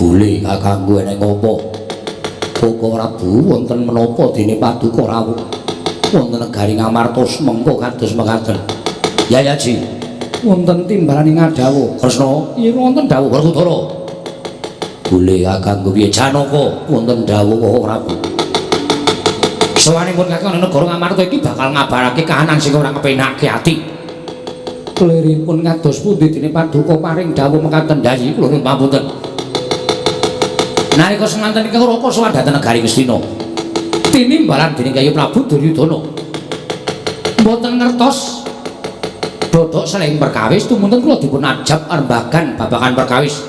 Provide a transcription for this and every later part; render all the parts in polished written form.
Bule kakangku eneng apa? Koko Prabu wonten menapa dene paduka rawuh wonten negari Ngamarta mengko kados mekaten. Yayaji, wonten timbalane ngadhawuh Kresna. Iya wonten dawuh Werkudara. Bule kakangku piye Janaka wonten dawuh Koko Prabu. Sowanipun kakang negara Ngamarta iki bakal ngabarake kahanan sing ora kepenake ati. Kliripun kados pundi dene paduka paring dawuh mekaten Yayi kula nyuwun pamunten. Nalika semanten iki Raka sowan dhateng negari Ngastina. Tinimbalan dening Kyai Prabu Duryudana. Mboten ngertos dodok seling perkawis tumunten kula dipun ajab rembagan babagan perkawis.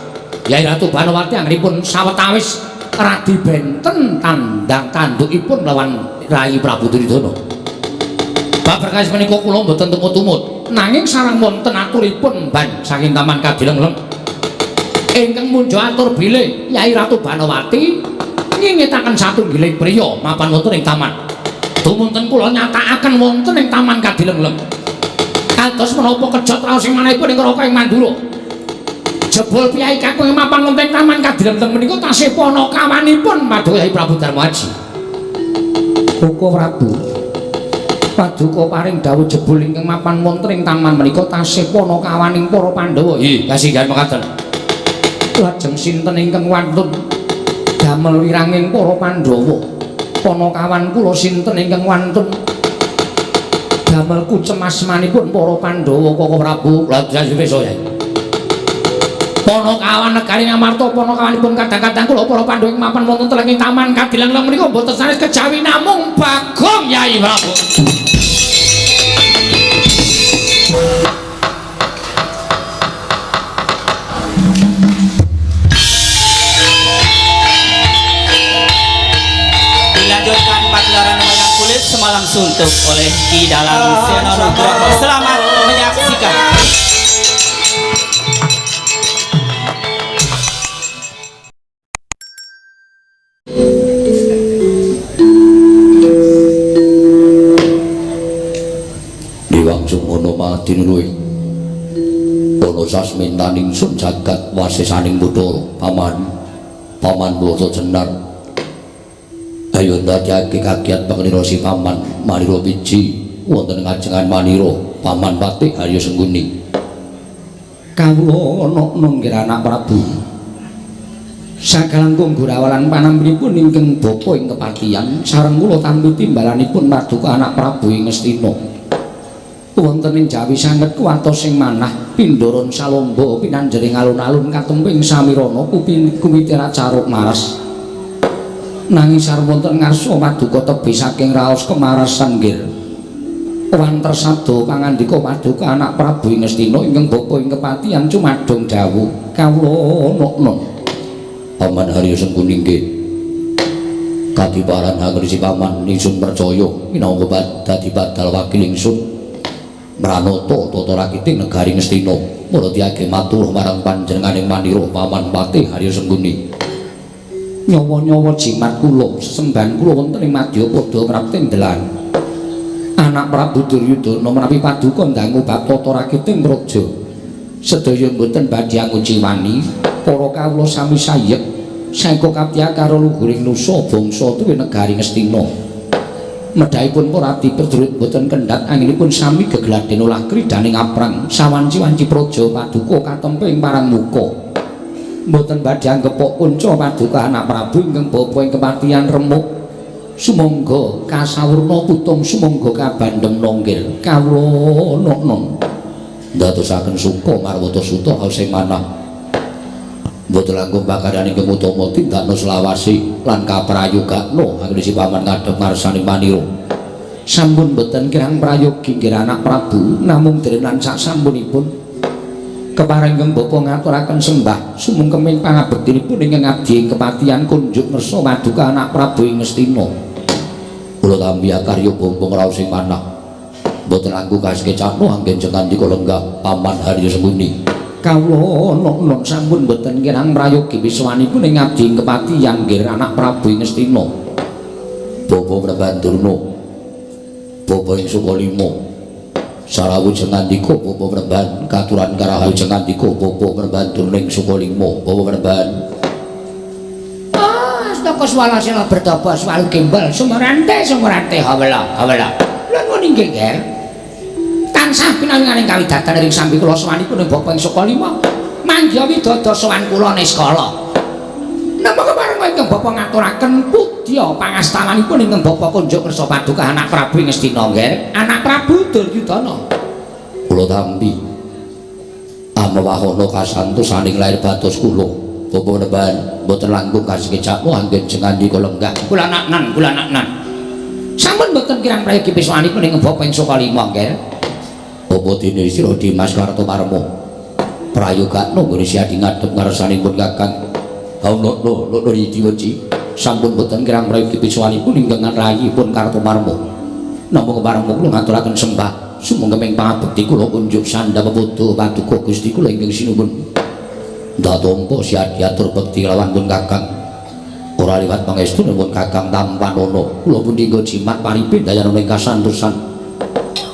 Yai Ratu Banowati anggenipun sawetawis radi benten tandang tandukipun lawan Rai Prabu Duryudana. Bab perkawis menika kula mboten tumut-tumut, nanging sareng wonten aturipun ban saking Taman Kadilengleng. Ingkang munjo atur bilih Yai Ratu Banowati ngingetaken satunggiling priya mapan wonten ing taman. Tumunten kula nyatakaken wonten ing Taman Kadilengleng. Kados menapa kejot raos ing manahipun ing Raka ing Mandura. Jebul piyai kakung ing mapan wonten ing Taman Kadilengleng menika tasih panakawanipun Paduka Yai Prabu Darmaji. Koko Prabu, paduka paring dawuh jebul ingkang mapan wonten ing taman menika tasih panakawaning para Pandhawa. Nggih, kasinggihan mekaten. Lajeng sinten ingkang wantun damel wiranging para Pandhawa? Panakawan kula sinten ingkang wantun damel kucemasmanipun para Pandhawa Koko Prabu? Lajeng wis ya. Panakawan negari Ngamarta panakawanipun kadang-kadang kula para Pandhawa ing mapan wonten telenging Taman Kadilengleng menika mboten sanes kejawi namung Bagong Yai Prabu. Dilanjutkan pagelaran wayang kulit semalam suntuk oleh Ki Dalang Seno Nugroho. Selamat menyaksikan. Dewang Sumono Madinuluwe ana sasmintaning sun jagat wasesaning Bathara paman paman Blata Jenar. Ayo ndadekake kagiat panglira si paman Manira Piji wonten ngajengan Manira paman Patih Harya Sengkuni. Kawula ana nggih anak Prabu. Sakalangkung gurawalan panampinipun ingkang bapa ing kepatihan sareng kula tampi timbalanipun paduka anak Prabu ing Ngastina. Wonten ing Jawi sanget kuwatos ing manah pindharan salomba pinanjering alun-alun katemping samirana kuwitira caruk maras. Nanging sareng wonten ngarsa paduka tebih saking raos kemarasan nggih. Wanter sabda pangandika paduka anak Prabu ing Ngastina ingkang bapa ing kepatihan cumadung dawuh kawula nokno. Paman Harya Sengkuni nggih. Kadiparan angrisi paman ingsun percaya minangka dadi badal wakil ingsun mranata tata rakiting negari Ngastina. Mula tiyage matur marang panjenenganing Manira paman Patih Harya Sengkuni. Nyawa-nyawa jimat kula sesembahan kula wonten ing madyapada prapting delan. Anak Prabu Duryudana menawi paduka ndangu bab tata rakiting praja. Sedaya mboten badhe anguciwani para kawula sami sayek saeka kapya karo luhuring nusa bangsa tuwi negari Ngastina. Medhahipun para abdi prajurit mboten kendhat anggenipun sami gegladhen olah kridaning aprang sawanci-wanci praja paduka katempe ing parang muka. Mboten badhe anggepok kunca paduka anak Prabu ingkang bapa ing kepatihan remuk. Sumangga kasawurna putung sumangga kabandhem nonggil kawula nokno. Ndadosaken suka marwata suta sing manah. Mboten langkung pakaryan ingkang utama tindakna selawase lan kaprayogakna anggene si paman ngadhep ngarsaning Manira. Sampun mboten kirang prayogi nggih anak Prabu namung dene lan sasampunipun kepareng ingkang bapa ngaturaken sembah sumungkeming pangabektinipun ingkang abdi ing kepatihan kunjuk ngersa paduka anak Prabu ing Ngastina. Kula tampi akarya bombong raos sing manah. Mboten langkung kasekecakno anggen jengandika lenggah paman Harya Sengkuni. Kawula nokno sampun mboten kirang prayogi wiswanipun ing abdi ing kepatihan nggih anak Prabu ing Ngastina. Bapa Prabu Durna. Bapa ing Sukalima. Sarawuh jengandika bapa Premban katuran karahayu jengandika bapa Premban Durna ing Sukalima. Bapa Premban Jaka swala sela bertapa swalu gembel sumurante sumurante hawela hawela. Lha nuwun inggih, Ger. Tansah pinanganing kawidatan ring sambi kula sowanipun ing Bapa ing Sukalima. Mangga widada sowan kula niskala. Napa kepareng ingkang Bapa ngaturaken pudya pangastawanipun ingkang Bapa kunjuk kersa paduka anak Prabu ing Ngastina, Ger. Anak Prabu Duryudana. Kula tampi. Amewahana kasantosaning lair batos kula. Bapa nembahan mboten langkung kasekecakno anggen jengandika lenggah. Kula naknan, kula naknan. Sampun mboten kirang prayogi piswanipun ing Bapa ing Sukalima, Ger. Apa dene sira Dimas Kartomarma? Prayogakno nggone siadi ngadhep ngarsanipun Kakang. Lho lho lho diwenci. Sampun boten kirang prayogi piswanipun ingkang rayipun Kartomarma. Namung kepareng kula ngaturaken sembah sumangga ing pangabekti kula kunjuk sandha pepodo paduka Gusti kula ingkang sinuwun. Ndatompa siadi atur bekti lawan pun Kakang. Ora liwat pangestu pun Kakang tampanana. Kula pundi nggo jimat paripe dayanana ing kasantosan.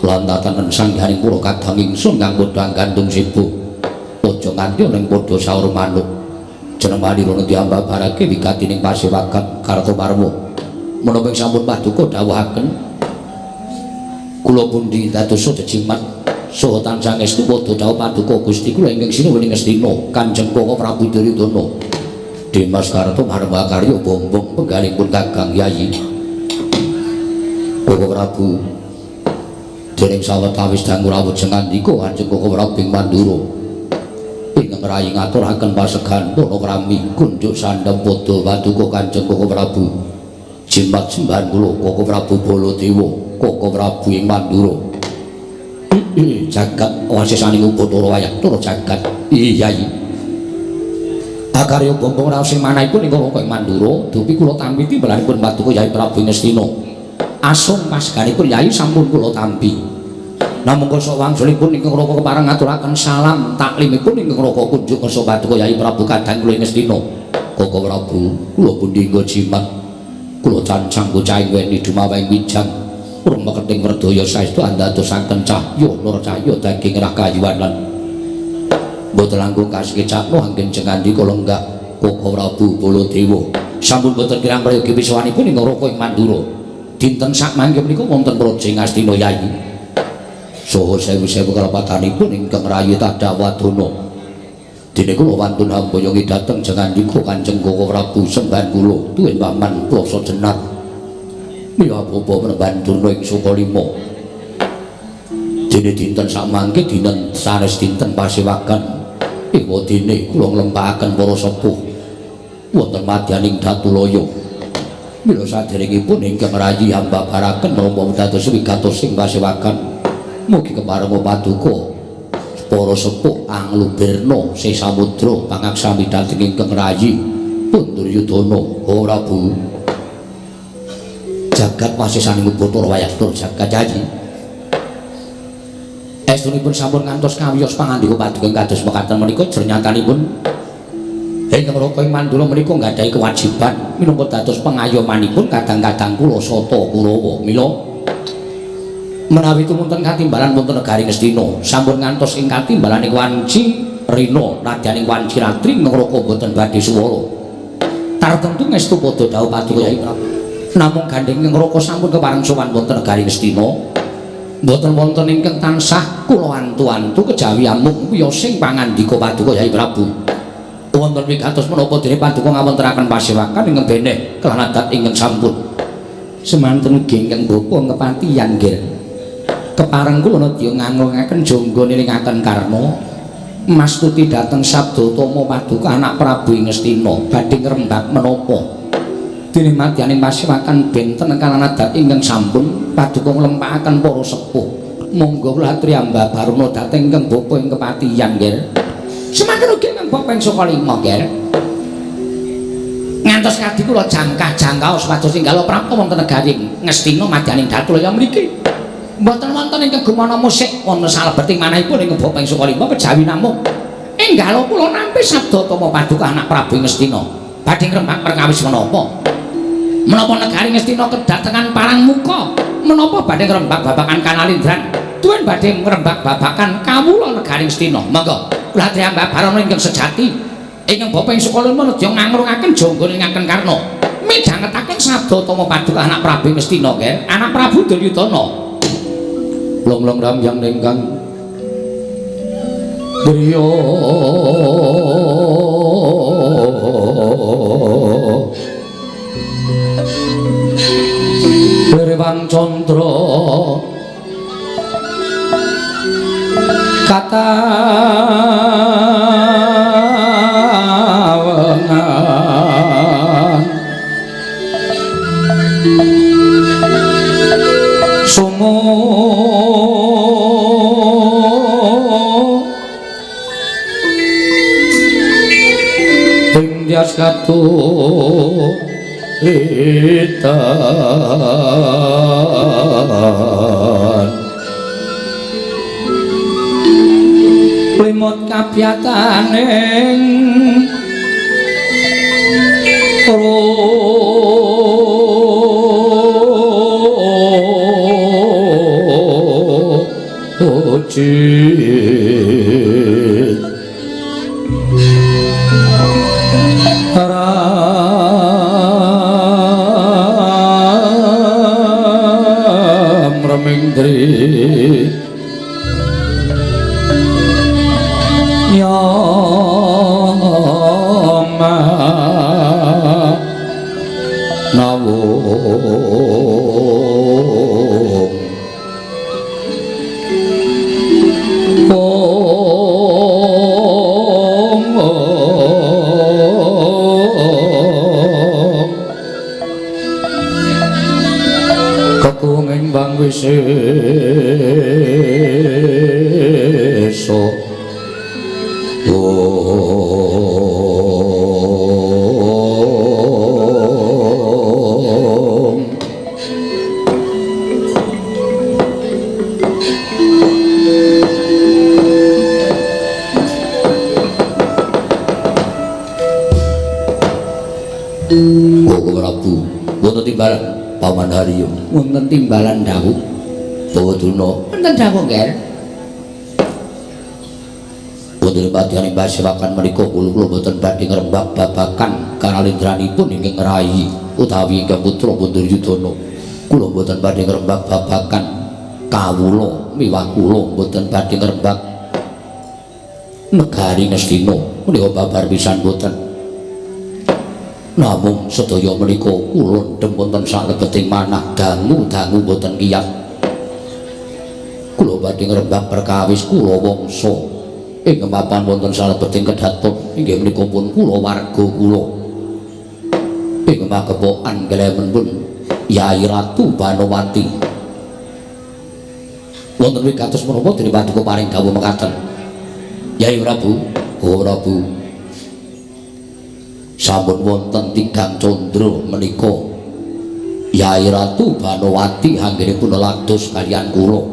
Lantataken sangganing para kadang ingsun kang padha gandung sibu. Aja nganti ana ing padha saur manuk. Jeneng manira diambabarake wigatining pasewakan Kartomarma. Menapa ing sampun paduka dawuhaken kula pundi dados jimat saha tansah ngestu padha dawuh paduka Gusti kula ingkang sinuwun ing Ngastina Kanjeng Koko Prabu Duryudana. Dimas Kartomarma karya bombong penggalipun Kakang Yayi. Koko Prabu dereng sawetawis dangu rawuh jengandika Kanjeng Koko Prabu ing Mandura. Ingkang rayi ngaturaken pasegan para krami kunjuk sandhem padha paduka Kanjeng Koko Prabu. Jimat sembahan kula Koko Prabu Baladewa, Koko Prabu ing Mandura. Jagat wasisaning Upacara wayang tur jagat. Iya iya. Akarya bombong raos ing manahipun ing Koko ing Mandura, dupi kula tampi timbalanipun paduka Yai Prabu Ngastina. Asung paseganipun Yai sampun kula tampi. Namung kosok wangsulipun ingkang Raka kepareng ngaturaken salam taklimipun ingkang Raka kunjuk kersa paduka Yai Prabu kadang kula ing Ngastina. Koko Prabu, kula pundi nggo jimat. Kula cancang bocah ing weni dumaweng wijang. Urung meketing werdaya saestu andadosaken cahya nur cahya daging rah kayuwan lan mboten langkung kasekecakno anggen jengandika lenggah Koko Prabu Baladewa. Sampun boten kirang prayogi piswanipun ing Raka ing Mandura. Dinten sakmangke menika wonten praja Ngastina Yai. Saha sewu-sewu kalepatanipun ingkang rayi Tadawadana. Dene kula wantun hamboyongi dhateng jengandika Kanjeng Koko Prabu sembahan kula tuwin paman Plasa Jenar. Mila bapa penemban Durna ing Sukalima. Dene dinten sakmangke dinten sanes dinten pasewagan. Ewa dene kula nglempakaken para sepuh wonten madyaning Datulaya. Mila saderengipun ingkang rayi hambabaraken menapa dados wigatos ing pasewagan. Mugi kepareng paduka para sepuh anglubirna se samudra pangaksami dhateng ingkang rayi pun Duryudana. Ora Bu. Jagat wasisaning Upacara wayang tur jagat Yayi. Estunipun sampun ngantos kawiyos pangandika paduka kados mekaten menika jernyatanipun ingkang Raka ing Mandura menika nggadahi kewajiban minangka dados pengayomanipun kadang-kadang kula Sata Kurawa. Mila menawi tumunten katimbalan wonten negari Ngastina sampun ngantos ing katimbalaning wanci rina nadyaning wanci ratri Raka boten badhe suwara. Tartemtu ngestu padha dawuh paduka Yai Prabu. Namung gandheng Raka sampun kepareng sowan wonten negari Ngastina. Mboten wonten ingkang tansah kula antu-antu kejawi amung wiyosing pangandika paduka Yai Prabu. Wonten wigatos menapa dene paduka ngawontenaken pasewakan ingkang beneh kelan adat ingkang sampun. Semanten ugi ingkang bapa ngepatiyan nggih. Kepareng kula nedya nganglungaken jangga nilingaken karma mastuti dhateng sabda utama paduka anak Prabu ing Ngastina badhe ngrembak menapa. Dene madyaning pasewakan benten kalan adat ingkang sampun paduka nglempakaken para sepuh. Monggo kula aturi ambabaruna dhateng ingkang bapa ing kepatiyan nggih. Semanten ugi ingkang bapa ing Sukalima nggih. Ngantos kadi kula jangkah-jangkah supados inggalo prapta wonten negari Ngastina madyaning Datulaya mriki. Mboten wonten ingkang gumana musik wonten salebeting manahipun ing bapa ing Sukalima kejawi namung enggalo kula nampi sabda utama paduka anak Prabu Ngastina. Badhe ngrembak perkawis menapa? Menapa negari Ngastina kedatengan parang muka? Menapa badhe ngrembak babakan Kanalindran? Tuwin badhe ngrembak babakan kawula negari Ngastina. Monggo kula aturi barana ingkang sejati. Ingkang bapa ing Sukalima nedya ngangrungaken jangga ningaken karna. Midhangetaken sabda utama paduka anak Prabu Ngastina, Ger. Anak Prabu Duryudana. Long-long ramyang ingkang griya Rewang Candra katawengan sumu ing dyas katu itan limut kabyataning rucit ram remingdri yama nawung ong ong kekunging bang wisesa. Om. Oh, Prabu, wonten timbalan Paman Haryo, Wonten timbalan dawuh. Bawa Durna, Wonten dawuh, Ger. Wonten padyaning pasewakan menika kula boten badhe ngrembak babagan kanalendraanipun ingkang ngrayi utawi ingkang putra Duryudana. Kula boten badhe ngrembak babagan kawula miwah kula boten badhe ngrembak negari Ngastina menika babar pisan boten. Namung sedaya menika kula ndhem wonten salebeting manah dangu-dangu boten kiyat. Kula badhe ngrembak perkawis kula wangsa ing mapan wonten salebeting kedaton inggih menika pun kula warga kula ing magepokan kelemen pun Yai Ratu Banowati. Wonten wigatos menapa dene paduka paring dawuh mekaten Yai Prabu? Oh Prabu, sampun wonten tigang candra menika Yai Ratu Banowati anggenipun lados kaliyan kula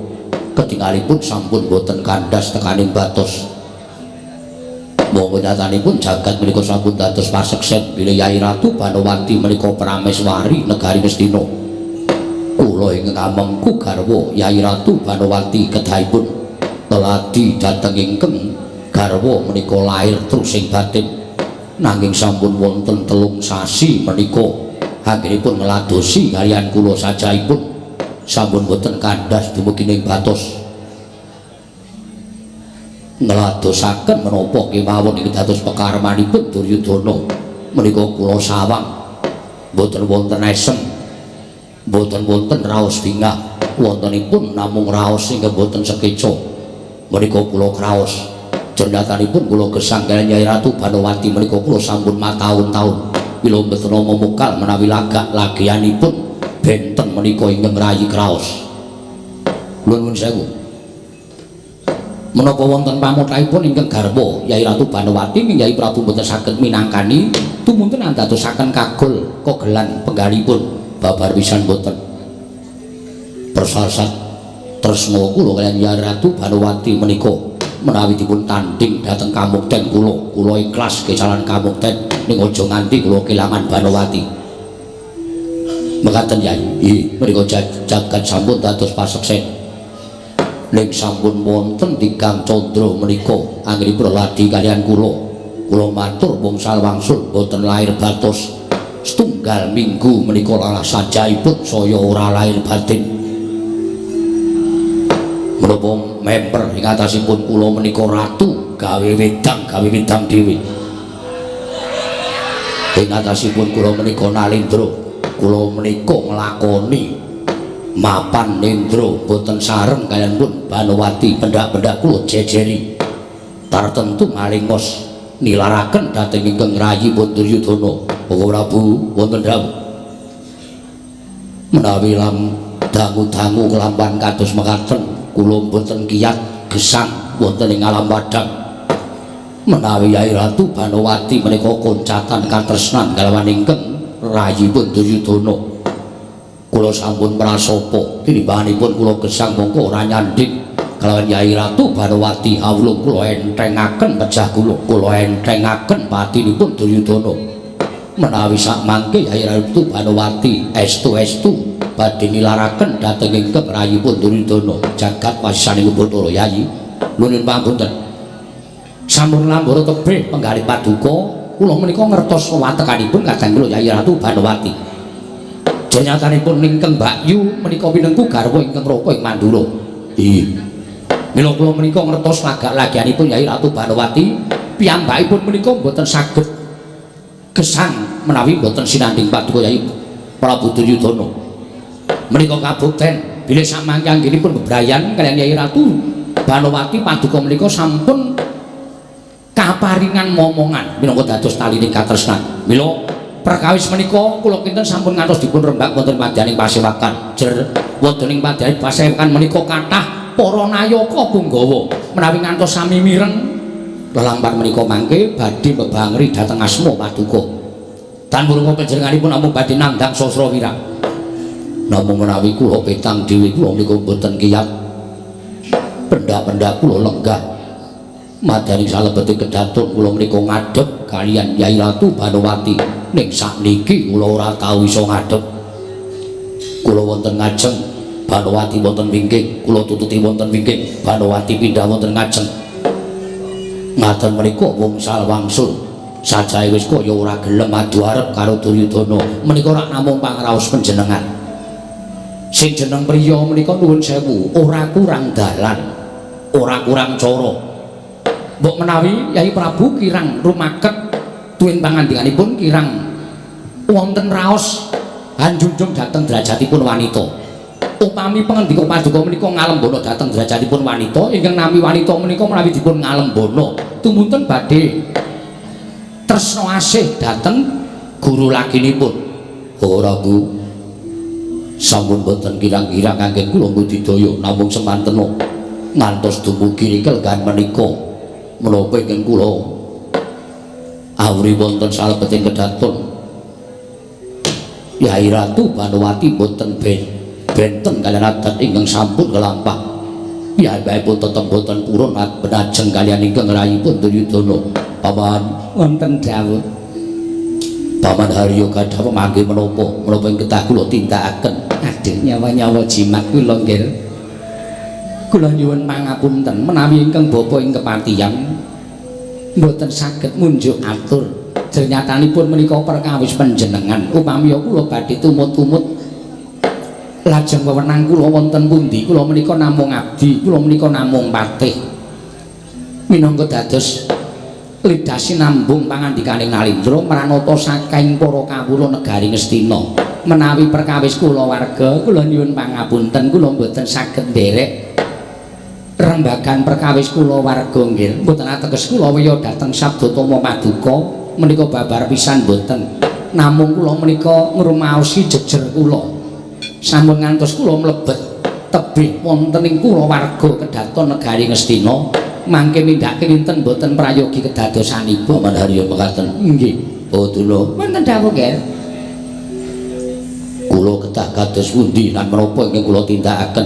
ketingalipun sampun boten kandhas tekaning batos. Monggo nyatanipun jagat menika sampun dados paseksen bilih Yai Ratu Banowati menika prameswari negari Ngastina. Kula ingkang amengku garwa Yai Ratu Banowati kedahipun teladi dhateng ingkang garwa menika lair trusing batin. Nanging sampun wonten 3 sasi menika anggenipun ngladosi kaliyan kula sajaipun sampun boten kandhas dumugi ing batos. Ngladosaken menapa kemawon iki dados pekarmanipun Duryudana menika kula sawang boten wonten esem, boten wonten raos bingah, wontenipun namung raos ingkang boten sekeca. Menika kula kraos. Jendatanipun kula gesang kaliyan Yai Ratu Banowati menika kula sampun mataun-taun mila mboten memukal menawi lagak lagianipun benten menika ingkang ngrayi kraos. Nuwun sewu. Menapa wonten pamothahipun ingkang garwa Yai Ratu Banowati ing Yai Prabu mboten saged minangkani tumunten andadosaken kagol kogelan penggalipun babar pisan boten. Persasat tresna kula kaliyan Yai Ratu Banowati menika menawi dipun tanding dhateng kamukten kula, kula ikhlas kecalan kamukten ning aja nganti kula kelangan Banowati. Mekaten Yai, nggih menika jagat sampun dados paseksen. Ning sampun wonten tigang candra menika anggenipun ladi kaliyan kula. Kula matur wngsal wangsul boten lair batos. Setunggal minggu menika lalah sajaipun saya ora lahir batin. Menapa memper ing atasipun kula menika ratu gawe wedang dhewe. Ing atasipun kula menika Nalendra, kula menika nglakoni mapan nendra boten sareng kaliyan pun Banowati, pendak-pendak kula jejeri. Tartemtu malingos nilaraken dhateng ingkang rayi pun Duryudana. Bapak Prabu wonten dawuh. Menawi lam dangu-dangu kelampahan kados mekaten, kula boten kiyat gesang wonten ing alam padang. Menawi Yai Ratu Banowati menika koncatan katresnan kalawan ingkang rayi pun Duryudana, kula sampun prasapa tinimbanganipun kula gesang mongko ora nyanding kalawan Yai Ratu Banowati. Awulung kula entengaken pejah kula, kula entengaken patinipun Duryudana. Menawi sakmangke Yai Ratu Banowati estu-estu badhe nilaraken dhateng ingkang rayipun Duryudana jagat wasisaning Bathara. Yayi, nuwun pangapunten, sampun lambara tebih penggalih paduka, kula menika ngertos watekanipun kadang kula Yai Ratu Banowati. Jenyatanipun ingkang Mbakyu menika pinengku garwa ingkang raka ing Mandura. Iya. Mila kula menika ngertos lagak-lagianipun Yai Ratu Banowati, piyambakipun menika mboten saged gesang menawi mboten sinanding paduka Yai Prabu Duryudana. Menika kabukten bilih samangke anggenipun bebrayan kaliyan Yai Ratu Banowati, paduka menika sampun kaparingan momongan minangka dados talining katresnan. Mila perkawis menika kula kinten sampun ngantos dipun rembak wonten madyaning pasewakan. Jer wonten ing madyaning pasewakan menika kathah para nayaka punggawa menawi ngantos sami mireng lelampahan menika mangke badhe bebangri dhateng asma paduka. Tan murunga panjenenganipun namung badhe nandhang sasra wirang. Namung menawi kula petang dhewe kula menika mboten kiyat. Pendak-pendak kula lenggah madyaning salebete kedaton kula menika ngadhep kaliyan Yai Ratu Banowati. Ning sakniki kula ora tau iso ngadhep. Kula wonten ngajeng, Banowati wonten wingking, kula tututi wonten wingking, Banowati pindah wonten ngajeng. Ngaten menika wong wangsul sajahe wis kaya ora gelem adu arep karo Duryudana. Menika ora namung pangraos panjenengan. Sing jeneng priya menika nuwun sewu, ora kurang dalan, ora kurang cara. Mbok menawi Yai Prabu kirang rumaket tuwin pangandikanipun kirang wonten raos hanjunjung dhateng derajatipun wanita. Upami pangendika paduka menika ngalembana dhateng derajatipun wanita, ingkang nami wanita menika menawi dipun ngalembana tumunten badhe tresna asih dhateng guru laginipun. Ora Bu, sampun boten kirang-kirang anggen kula ngudidaya namung semantena ngantos dumugi kelgan menika menapa ingkang kula awri wonten salebeting kedaton Yai Ratu Banowati boten benten kaliyan adat ingkang sampun kelampah. Piyambakipun tetep boten purun benajeng kaliyan ingkang rayipun Duryudana. Paman, wonten dawuh. Paman Haryo gadah pemanggih menapa? Menapa ing ketah kula tindakaken? Aduh, nyawa-nyawa jimat kula nggih. Kula nyuwun pangapunten menawi ingkang bapa ing kepatihan mboten saged munjuk atur. Jernyatanipun menika perkawis panjenengan. Upami kula badhe tumut-tumut lajeng wewenang kula wonten pundi? Kula menika namung abdi, kula menika namung patih. Minangka dados lidasi nambung pangandikaning Nalindra mranata saking para kawula negari Ngastina. Menawi perkawis kula warga, kula nyuwun pangapunten, kula mboten saged nderek rembagan perkawis kula warga nggih. Mboten ateges kula wiya dhateng Sabdatama Paduka menika babar pisan mboten. Namung kula menika ngrumaosi jejer kula. Sampun ngantos kula mlebet tebih wonten ing kulawarga kedaton negari Ngastina, mangke mindhake kinten mboten prayogi kedadosanipun. Paman Haryo mekaten. Nggih. Oh dula. Wonten dawuh nggih. Kula kedah kados pundi lan menapa ingkang kula tindakaken?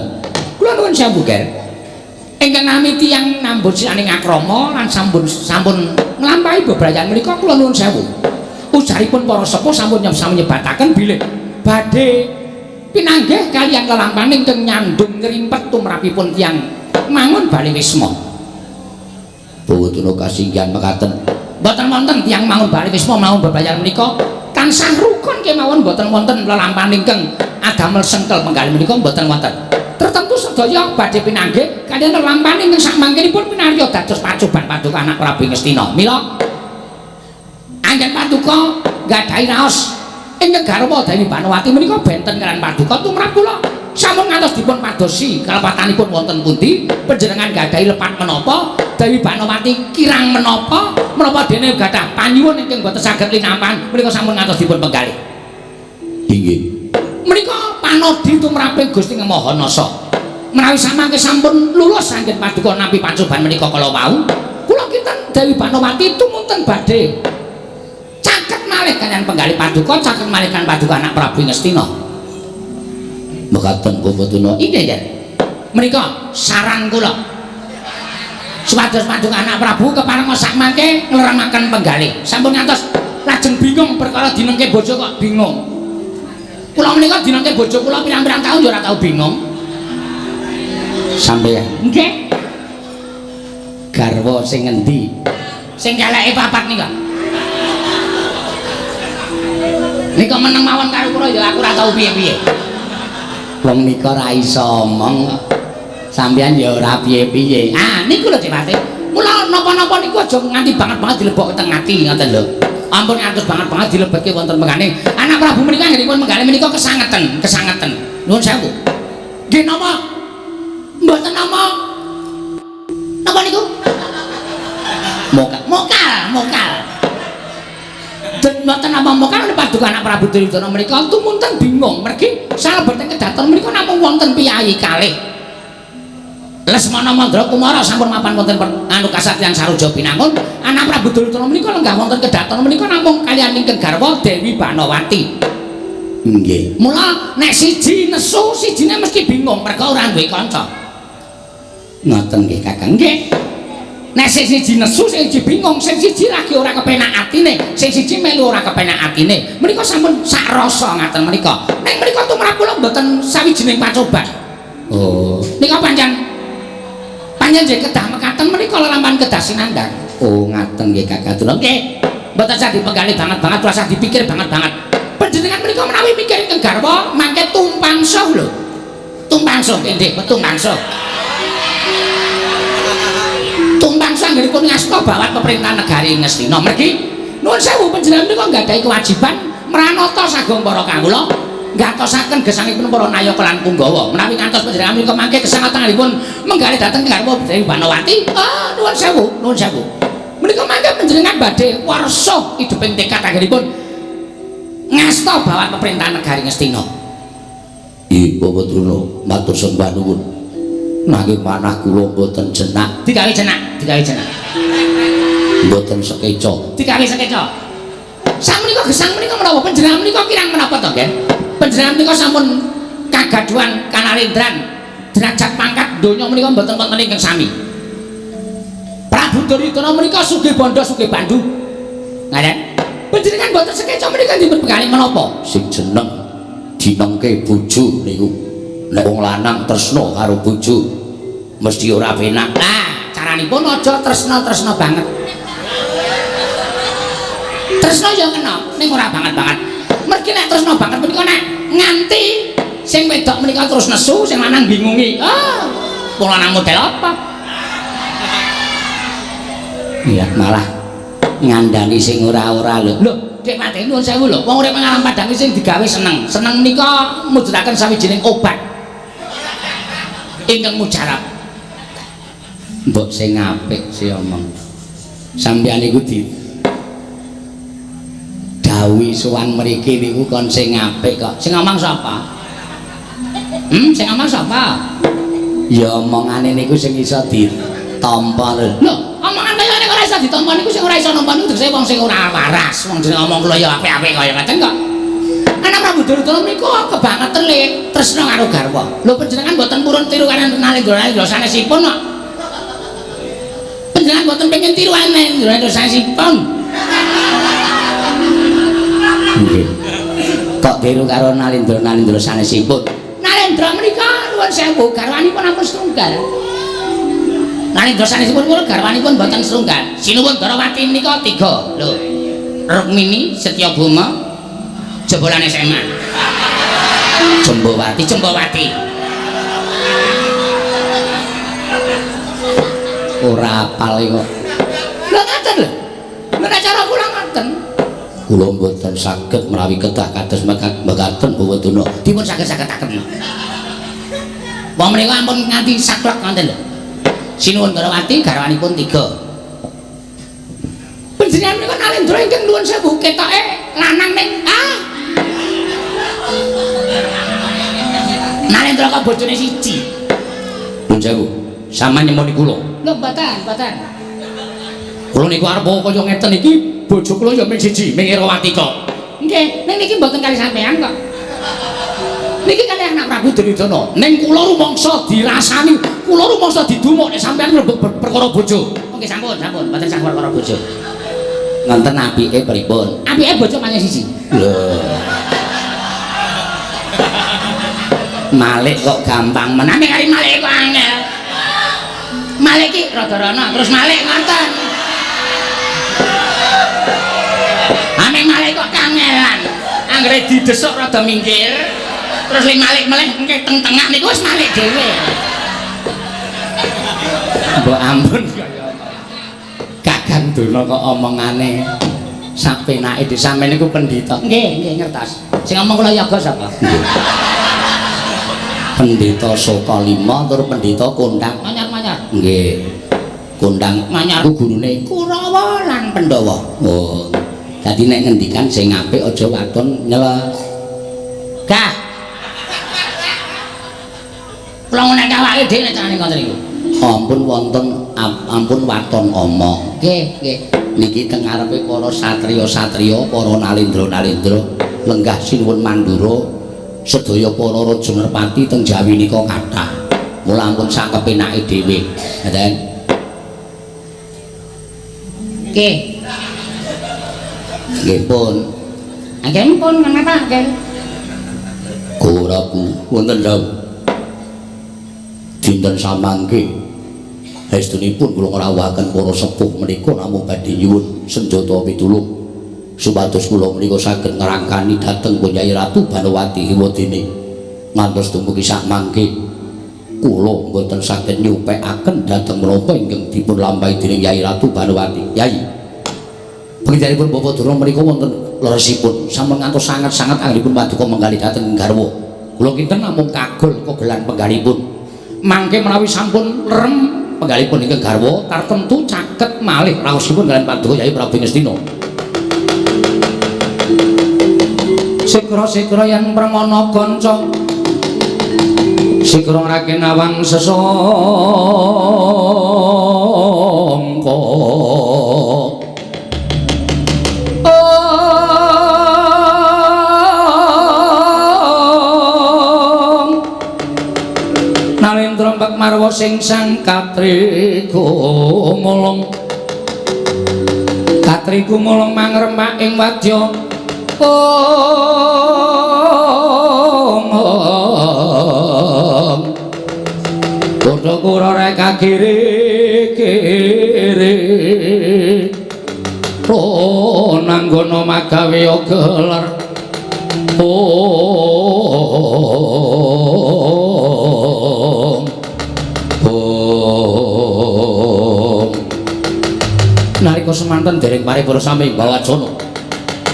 Kula nuwun sewu nggih. Ingkang nami tiyang nambut sianing akrama lan sampun sampun nglampahi bebrayan menika kula nuwun sewu. Ujaripun para sepuh sampun sami nyebataken bilih badhe pinanggih kaliyan lelampahan ingkang nyandung ngrimpet tumrapipun tiyang mangun bale wisma. Bawadana kasinggihan mekaten. Mboten wonten tiyang mangun bale wisma mangun bebrayan menika Tansah rukun kemawon mboten wonten lelampahan ingkang adamel sengkel penggalih menika mboten wonten. Tertentu sedaya badhe pinanggih kaliyan lelampahan ingkang sakmangkinipun pinarya dados pacoban paduka anak Prabu Ngastina. Mila anggen paduka nggadahi raos ingkang garwa Dewi Banowati menika benten kaliyan paduka tumrap kula. Sampun ngantos dipun padosi kalepatanipun wonten pundi, panjenengan nggadahi lepat menapa, Dewi Banowati kirang menapa, menapa dene gadah panyuwun ingkang boten saged linampan menika sampun ngantos dipun penggalih. Inggih. Menika panodi tumraping Gusti Maha Nasa. Menawi samangke sampun lulus anggen paduka nampi pacoban menika kala wau, kula kinten Dewi Banowati tumunten badhe caket malih kaliyan penggalih paduka, caket malih kan paduka anak Prabu Ngastina. Mekaten Bapak Tuna. Inggih, ya. Menika saran kula. Supados paduka anak Prabu kepareng sak mangke ngleremaken penggalih. Sampun ngantos lajeng bingung perkara dinengke bojo kok bingung. Kula menika dinengke bojo kula pirang-pirang taun ya ora tau bingung. Sampeyan Nggih. Garwa sing ngendi? Sing keleke papat nika. Nika meneng mawon karo kula ya aku ora tau piye-piye. Wong nika ora iso omong kok. Sampeyan ya ora piye-piye. Ah, niku lho Dik Pati. Mula napa-napa niku aja nganti banget-banget dilebokke teng ati ngoten lho. Ampun ngantos banget-banget dilebetke wonten mengane. Anak Prabu menika anggenipun menggalih menika kesangeten, kesangeten. Nuwun sewu. Nggih napa? Mboten napa? Napa niku? Mokal. Mokal, mokal. Mboten napa mokal paduka anak Prabu Duryudana menika tumunten bingung mergi salebeting kedaton menika namung wonten piyayi kalih. Lesmana Mandra Kumara sampun mapan wonten anu kasatriyan Saruja Binangun. Anak Prabu Duryudana menika lenggah wonten kedaton menika namung kaliyan ingkang garwa Dewi Banowati. Nggih. Mula nek siji nesu, sijine mesti bingung merga ora duwe kanca. Ngoten nggih Kakang. Nggih. Nek sing siji nesu, sing siji bingung, sing siji lagi ora kepenak atine, sing siji melu ora kepenak atine. Menika sampun sak rasa ngaten menika. Nek menika tumrap kula mboten sawijining pacoban. Oh. Nika pancen pancen nggih kedah mekaten menika lelampahan kedah sinandang. Oh, ngaten nggih Kakang Tuna. Nggih. Mboten usah dipenggalih banget-banget, ora usah dipikir banget-banget. Panjenengan menika menawi mikir ingkang garwa mangke tumpangsuh lho. Tumpangsuh nggih, tumpangsuh. Tumpangsuh anggenipun ngasta bawat pemerintahan negari Ngastina. Mergi nuwun sewu panjenengan menika nggadahi kewajiban mranata sagung para kawula nggatosaken gesangipun para nayaka lan punggawa. Menawi ngantos panjenengan menika mangke kesangatanipun menggalih dhateng garwa Dewi Banowati, ah nuwun sewu, nuwun sewu. Menika mangke panjenengan badhe warsa ideping tekad anggenipun ngasta bawat pemerintahan negari Ngastina. Ih, Bapak Truna, matur sembah nuwun. Nanging manah kula mboten jenak, Digawe jenak, digawe jenak. Mboten sekeca. Digawe sekeca. Sakmenika gesang menika menapa panjenengan menika kirang menapa to, Nggih? Panjenengan menika sampun kagaduhan kanalendran derajat pangkat donya menika mboten wonten ingkang sami. Prabu Duryudana menika sugih bandha sugih bandu. Ngaten. Panjenengan mboten sekeca menika dipun pegali menapa? Sing jeneng dinengke bojo niku. Nek wong lanang tresna karo bojo mesti ora penak. Lah, caranipun aja tresna-tresna banget. Tresna ya kena, ning ora banget-banget. Mergi nek tresna banget menika nek nganti sing wedok menika terus nesu, sing lanang bingungi. Ah, wong lanang model apa? Iya, malah ngandani sing ora-ora lho. Lho, Dik Mate nuwun sewu lho, wong urip nang alam padang sing digawe seneng. Seneng menika mujudaken sawijining obat ingkang mujarab. Mbok sing apik sih omong. Sampeyan niku di dawuhi sowan mriki niku kon sing apik kok. Sing ngomong sapa? Sing ngomong sapa? Ya omongane niku sing iso ditampa lho. Lho, omongan kaya nek ora iso ditampa niku sing ora iso nampa niku tegese wong sing ora waras. Wong jenenge omong kula ya apik-apik kaya ngaten kok. Anak Prabu Duryudana menika kebangetan le tresna karo garwa. Lho panjenengan mboten purun tiru kaliyan Nalendra sanesipun kok. Panjenengan mboten pengen tiru Nalendra sanesipun. Nggih. Kok tiru karo Nalendra sanesipun? Nalendra menika nuwun sewu garwanipun ampun setunggal. Nalendra sanesipun kula garwanipun mboten setunggal. Sinuwun Darawati menika 3 lho. Rukmini, Setyabama, Jebolan SMA. Jembowati, Jembowati. Ora apal kok. Lho ngoten lho. Nek cara kula ngoten. Kula mboten saged menawi kedah kados mekaten Bapak Durna. Dipun saged-sagetaken. Wong menika ampun nganti saklek ngoten lho. Sinuwun Garawati garwanipun 3. Panjenengan menika Nalendra ingkang nuwun sewu ketoke lanang ning ah. Nalendra kok bojone siji. Nuwun sewu. Sampeyan nyemoni kula. Lho mboten, mboten. Kula niku arep kaya ngeten iki bojo kula ya ming siji, ming Irawati kok. Nggih, ning niki mboten kali sampean kok. Niki kalih anak Prabu Duryudana. Ning kula rumangsa dirasani, kula rumangsa didumuk nek sampean mlebu perkara bojo. Nggih sampun, sampun, mboten sah perkara bojo. Ngoten apike pripun? Apike bojo pancen siji. Lho. Malik kok gampang menang kali malik kok angel. Malik iki rada rono terus malik ngoten. Ame malik kok kangelan. Anggere didesuk rada minggir. Terus li malik meleh engke teng tengah niku wis malik dhewe. Mbok ampun kaya Kakang Durna kok omongane sak penake sampeyan niku pendhita. Nggih, nggih ngertos. Sing ngomong kula yoga sapa? Pendhita Soka 5 tur pendhita kondang manyar-manyar. Nggih. Kondang manyar ku gurune Kurawa lan Pandhawa. Oh. Dadi nek ngendikan sing apik aja waton nyela. Gah. Kula nek awake dhewe nek carane ngoten niku. Ampun wonten ampun waton omong. Nggih, nggih. Niki teng ngarepe para satriya-satriya, para nalendra-nalendra lenggah sinuwun Mandura sedaya para raja nerpati teng Jawi nika kathah. Mula ampun sak kepenake dhewe. Ngoten. Nggih. Nggih pun. Nggih pun kenapa nggih? Kuraku wonten dawuh. Dinten samangke estunipun kula ngrawuhaken para sepuh menika namung badhe nyuwun senjata pitulung supados kula menika saged ngrangkani dhateng Kyai Ratu Banowati Hiwadene ngantos dumugi sakmangke kula mboten saged nyupekaken dhateng menapa ingkang dipun lampahi dening Kyai Ratu Banowati. Yai, panjenenganipun Bapak Durna menika wonten leresipun sampun ngantos sanget-sanget anggenipun paduka menggalih dhateng garwa. Kula kinten namung kagol kogelan penggalipun. Mangke menawi sampun lerem penggalipun ingkang garwa tartemtu caket malih raosipun kaliyan paduka Yai Prabu Ngastina. Sikra-sikra yen permana kanca sikra ngrake nawang sesangka. Nalendra mbek marwa sing sang katriku mulung katriku mulung mangremak ing wadya. Ong Kutha kura rek kiri kiri nanggono magawe gelar. Om. Nalika semanten dereng paripurna sami bawacana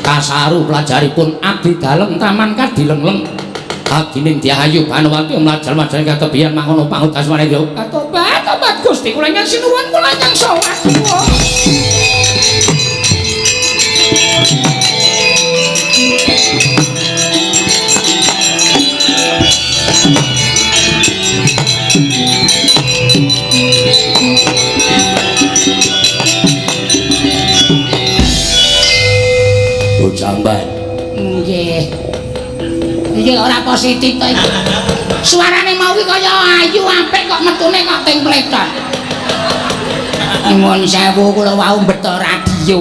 kasaru pelajaripun abdi dalem taman kadilengleng abdining Dyahayu Banowati mlajar-mlajar katebian mangono pangutas marang katobat tobat Gusti kula ingkang sinuwun kula ingkang sowan. Jamban. Nggih. Iki ora positif to iki. Suarane mau ki kaya ayu apik kok metune kok teng pletot. Nyuwun sewu kula wau mbeto radio.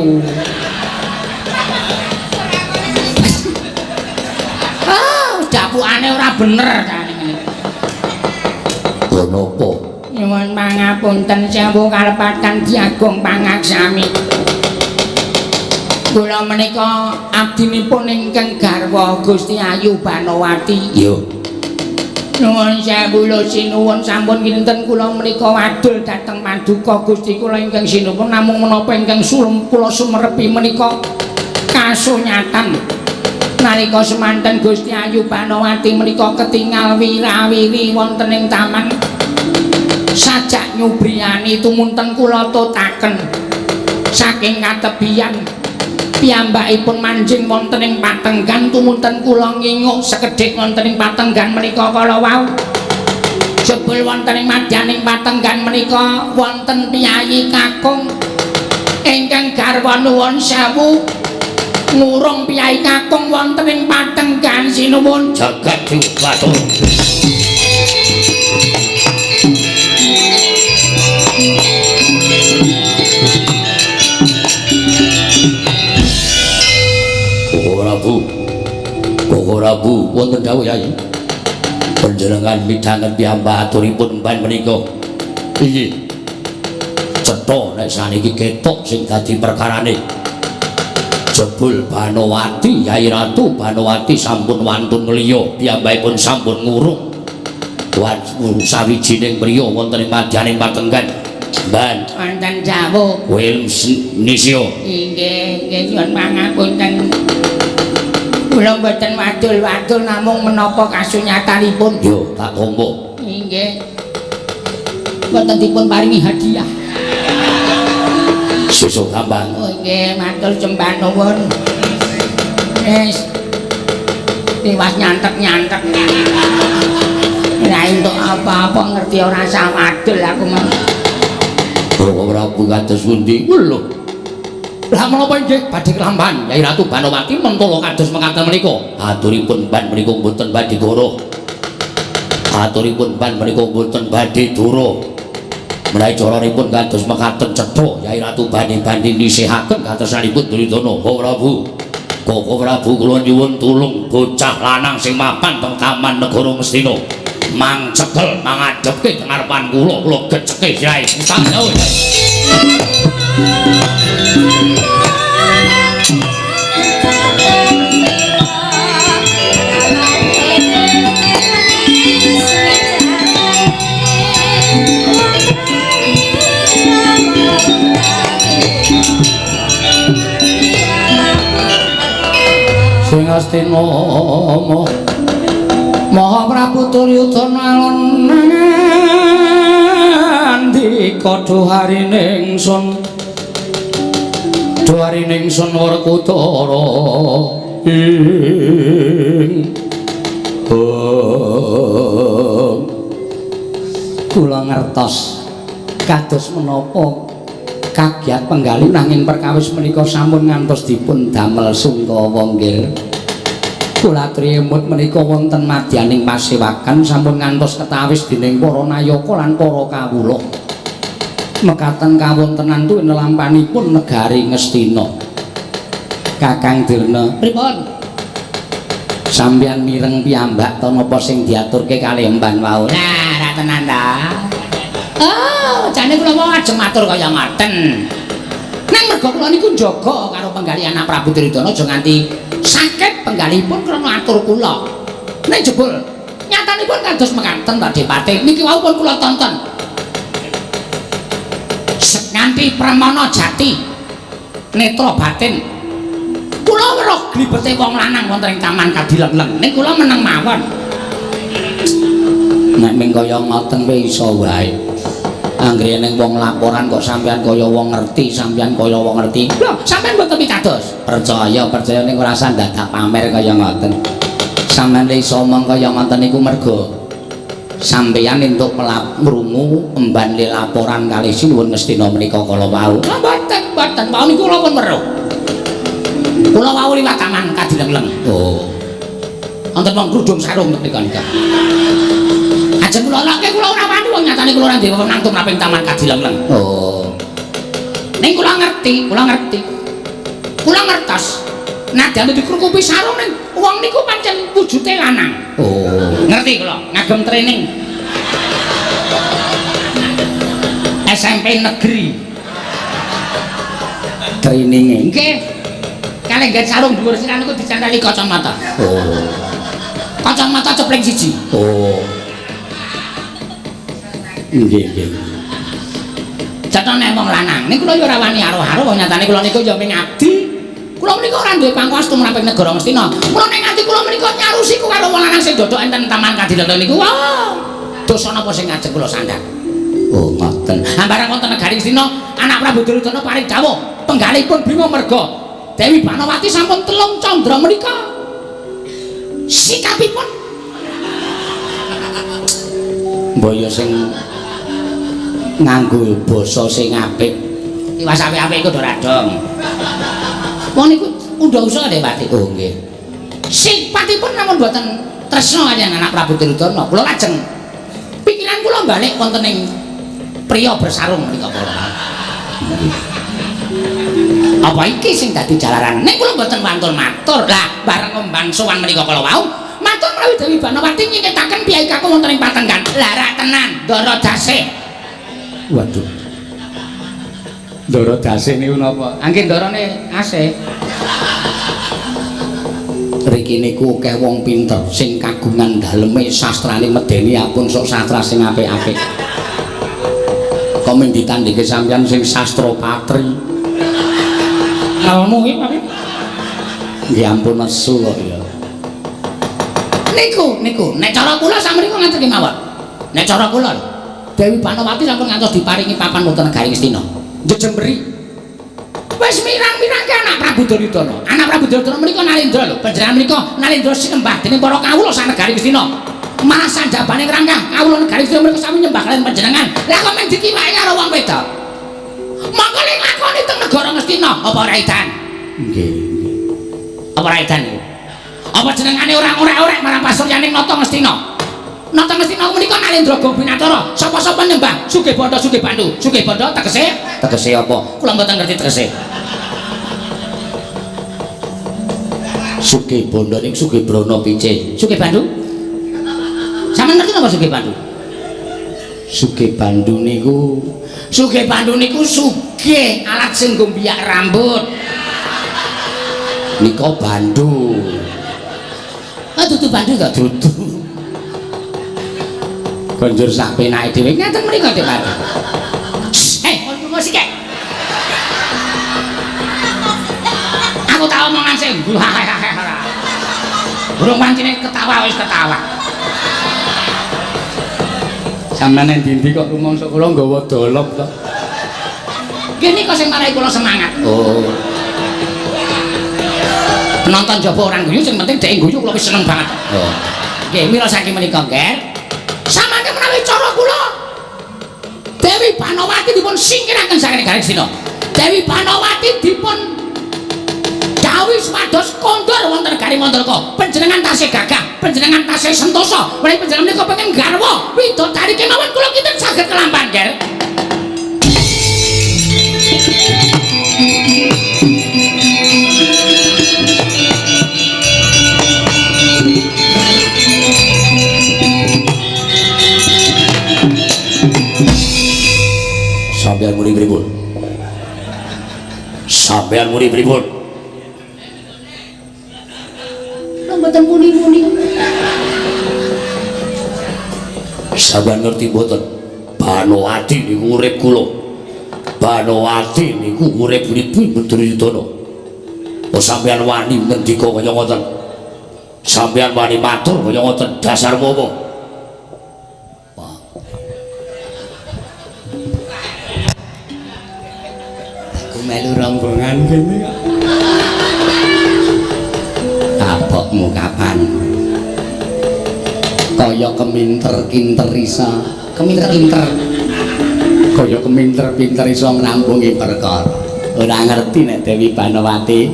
Ah, dapukane ora bener carane ngene. Lha napa? Nyuwun pangapunten sewu kalepatan Ki Agung Pangaksami. Kula menika abdinipun ingkang garwa Gusti Ayu Banowati. Yo. Nuwun sewu lho sinuwun sampun kinten kula menika wadul dhateng paduka Gusti kula ingkang sinuwun namung menapa ingkang sulem kula sumerepi menika kasunyatan. Nalika semanten Gusti Ayu Banowati menika ketingal wirawiri wonten ing taman sajak nyubriyani tumunten kula totaken saking katebian piyambakipun manjing wonten ing patenggan tumunten kula nginguk sekedhik wonten ing patenggan menika kala wau. Jebul wonten ing madyaning patenggan menika wonten piyayi kakung ingkang garwa nuwun sewu ngurung piyayi kakung wonten ing patenggan sinuwun jagat dewa batara. Koko Prabu wonten dawuh Yai. Panjenengan midhanget piyambak aturipun mban menika. Inggih. Cetha nek saniki ketok sing dadi perkarane. Jebul Banowati, Yai Ratu Banowati sampun wantun ngliya, piyambakipun sampun ngurung. Sawijining priya wonten ing madyaning patenggan. Mban wonten dawuh. Kowe nisya. Inggih, nggih nyuwun pangapunten. Kula mboten wadul-wadul namung menapa kasunyatanipun. Yo, tak tampa. Inggih. Mboten dipun paringi hadiah. Sesuk gampang. Oh nggih, matur sembah nuwun. Wis. Tiwas nyantek-nyantek. Ora entuk apa-apa ngerti ora usah wadul aku mah. Koko Prabu kados pundi? Lho. Lah menapa inggih badhe kelampahan Yai Ratu Banowati mentolo kados mekaten menika. Aturipun ban menika mboten badhe goro. Aturipun ban menika mboten badhe dura. Menawi caranipun kados mekaten cetha Yai Ratu bani-bani nisihaken katesanipun Duryudana. Koko Prabu. Koko Prabu kula nyuwun tulung bocah lanang sing mapan teng Taman Negara Ngastina. Mang cekel mangadhepke teng ngarepan kula, kula geceke sirahe. Usah jauh. Sing Astina Maha Prabu Duryudana alon nandika duharining sun duharining sun Werkudara ing kula ngertos kados menapa kagiat penggalih nanging perkawis menika sampun ngantos dipun damel sungkawa nggih. Kula triyemut menika wonten madyaning pasewakan sampun ngantos ketawis dening para nayaka lan para kawula. Mekaten kawontenan tuwin nelampanipun negari Ngastina. Kakang Durna, pripun? Sampeyan mireng piyambak ta napa sing diaturke kalih emban wau? Lah, ra tenan ta. Oh, jane kula mau ajeng matur kaya ngoten. Nang merga kula niku njaga karo penggalih anak Prabu Duryudana aja nganti sakit penggalihipun krana atur kula. Ning jebul nyatanipun kados mekaten Pak Depate niki wau pun kula tonton. Nganti Pramana Jati netra batin kula weruh glibete wong lanang wonten ing taman Kadileng-leng. Ning kula meneng mawon. Nek ming kaya ngoten kuwi iso wae. Anggere ning wong laporan kok sampean kaya wong ngerti, sampean kaya wong ngerti. Lho, sampean mboten pitados. Percaya, percaya ning ora usah dadak pamer kaya ngoten. Sampean iso omong kaya ngoten niku merga sampeyan entuk ngrungu emban le laporan kalih Sinuwun Ngastina menika kala wau. Lho mboten, mboten. Wau niku kula pun weruh. Kula wau liwat taman Kadileng-leng. Oh. Wonten wong krudung sarung mriku nika. Ajeng kula lake kula ora wani wong nyatane kula ora duwe wewenang tumrap ing taman Kadileng-leng. Oh. Ning kula ngerti, kula ngerti. Kula ngertos. Nadyan dikrukupi sarung ning wong niku pancen wujute lanang. Oh. Ngerti kula, ngagem training. SMP negeri. Traininge. Nggih. kalih nggen sarung dhuwur sirah niku dicanteli kacamata. Oh. Kacamata cepling siji. Oh. Nggih, nggih. Cetha nek wong lanang niku kula ya ora wani aro-aro wong nyatane kula niku ya ming abdi. Kula menika ora duwe pangkuwas tumrap ing negara Ngastina. Kula nek nganti kula menika nyarusi ku karo wong lanang sing dodok enten Taman Kadilata niku. Wah. Dosa napa sing ngajeng kula sandhak? Oh, ngoten. Hambaran wonten negari Ngastina, anak Prabu Duryudana paring dawuh penggalihipun Bima merga Dewi Banowati sampun telung candra menika. Sikapipun mbaya sing nganggo basa sing apik. Iwas apik-apik iku ora dong. Wong niku undha-usa Dewati. Oh nggih. Sipatipun namung mboten tresna kaliyan anak Prabu Duryudana. Kula lajeng pikiran kula balik wonten ing priya bersarung menika para. Apa iki sing dadi jalaran? Nek kula mboten wantun matur. Lah bareng ngomban sowan menika kala wau, matur menawi Dewi Banowati nyingketaken piyai kakung wonten ing patenggan. Lah rak tenan, Ndara Dasih. Waduh. Ndara Dasih niku napa? Angge ndarane asih. Riki niku akeh wong pinter sing kagungan daleme sastrane medeni apun sok sastra sing apik-apik. Kok mung ditandhike sampeyan sing sastra patri. Ngelmu iki Pak. Nggih ampun nesu kok ya. Niku niku nek cara kula sampeyan ngaten kemawon. Nek cara kula lho Dewi Banowati sampun ngantos diparingi papan wonten negari Ngastina. Njejemberi. Wis mirang-mirangke anak Prabu Duryudana. Anak Prabu Duryudana menika Nalendra lho. Panjenengan menika Nalendra sinembah dening para kawula sanegari Ngastina. Malah sanjabane ngrangkah kawula negari Ngastina menika sami nyembah kaliyan panjenengan. Lah kok men dikiwake karo wong wedok. Monggo le nglakoni teng negara Ngastina apa ora edan? Nggih, nggih. Apa ora edan niku? Apa jenengane ora orek-orek marang pasuryaning Nata Ngastina? Nata Ngastina menika Nalendra Gobinacara. Sapa-sapa nyembah Sugih Bandha Sugih Bandu. Sugih Bandha tegese tegese apa? Kula mboten ngerti tegese. Sugih Bandha niku Sugih Brana pice. Sugih Bandu? Sampeyan ngerti napa Sugih Bandu? Sugih Bandu niku Sugih Bandu niku sugih alat sing nggo mbiyak rambut. Nika bandu. Ah dudu bandu to? Dudu. Konjur sak penake dhewe ngaten mriku Dik Bandu. Hei, ono sik. Aku tak omongan sing burung pancine ketawa wis ketawa. Sampeyan nang ndi kok rumangsa kula nggawa dolop to? Nggih nika sing marai kula semangat. Oh. Penonton jaba orang guyu sing penting dhek guyu kula wis seneng banget. Oh. Nggih mila saking menika nggih. Samangke menawi cara kula Dewi Banowati dipun singkiraken saking negari Ngastina. Dewi Banowati dipun dawuhi supados kondur wonten negari Mandaraka. Panjenengan tasih gagah, panjenengan tasih sentosa. Menawi panjenengan menika pengen garwa widodari kemawon kula kinten saged kelampan, Ger. Sampeyan muni pripun? Sampeyan muni pripun? Lho mboten muni-muni. Sampeyan ngerti mboten? Banowati niku urip kula. Banowati niku urip-urip Duryudana. Oh sampeyan wani ngendika kaya ngoten. Sampeyan wani matur kaya ngoten, dasarmu apa? Melu rombongan kene kok. Kapokmu kapan? Kaya keminter-kinter isa, keminter-kinter. Kaya keminter-pinter iso ngrampungi perkara. Ora ngerti nek Dewi Banowati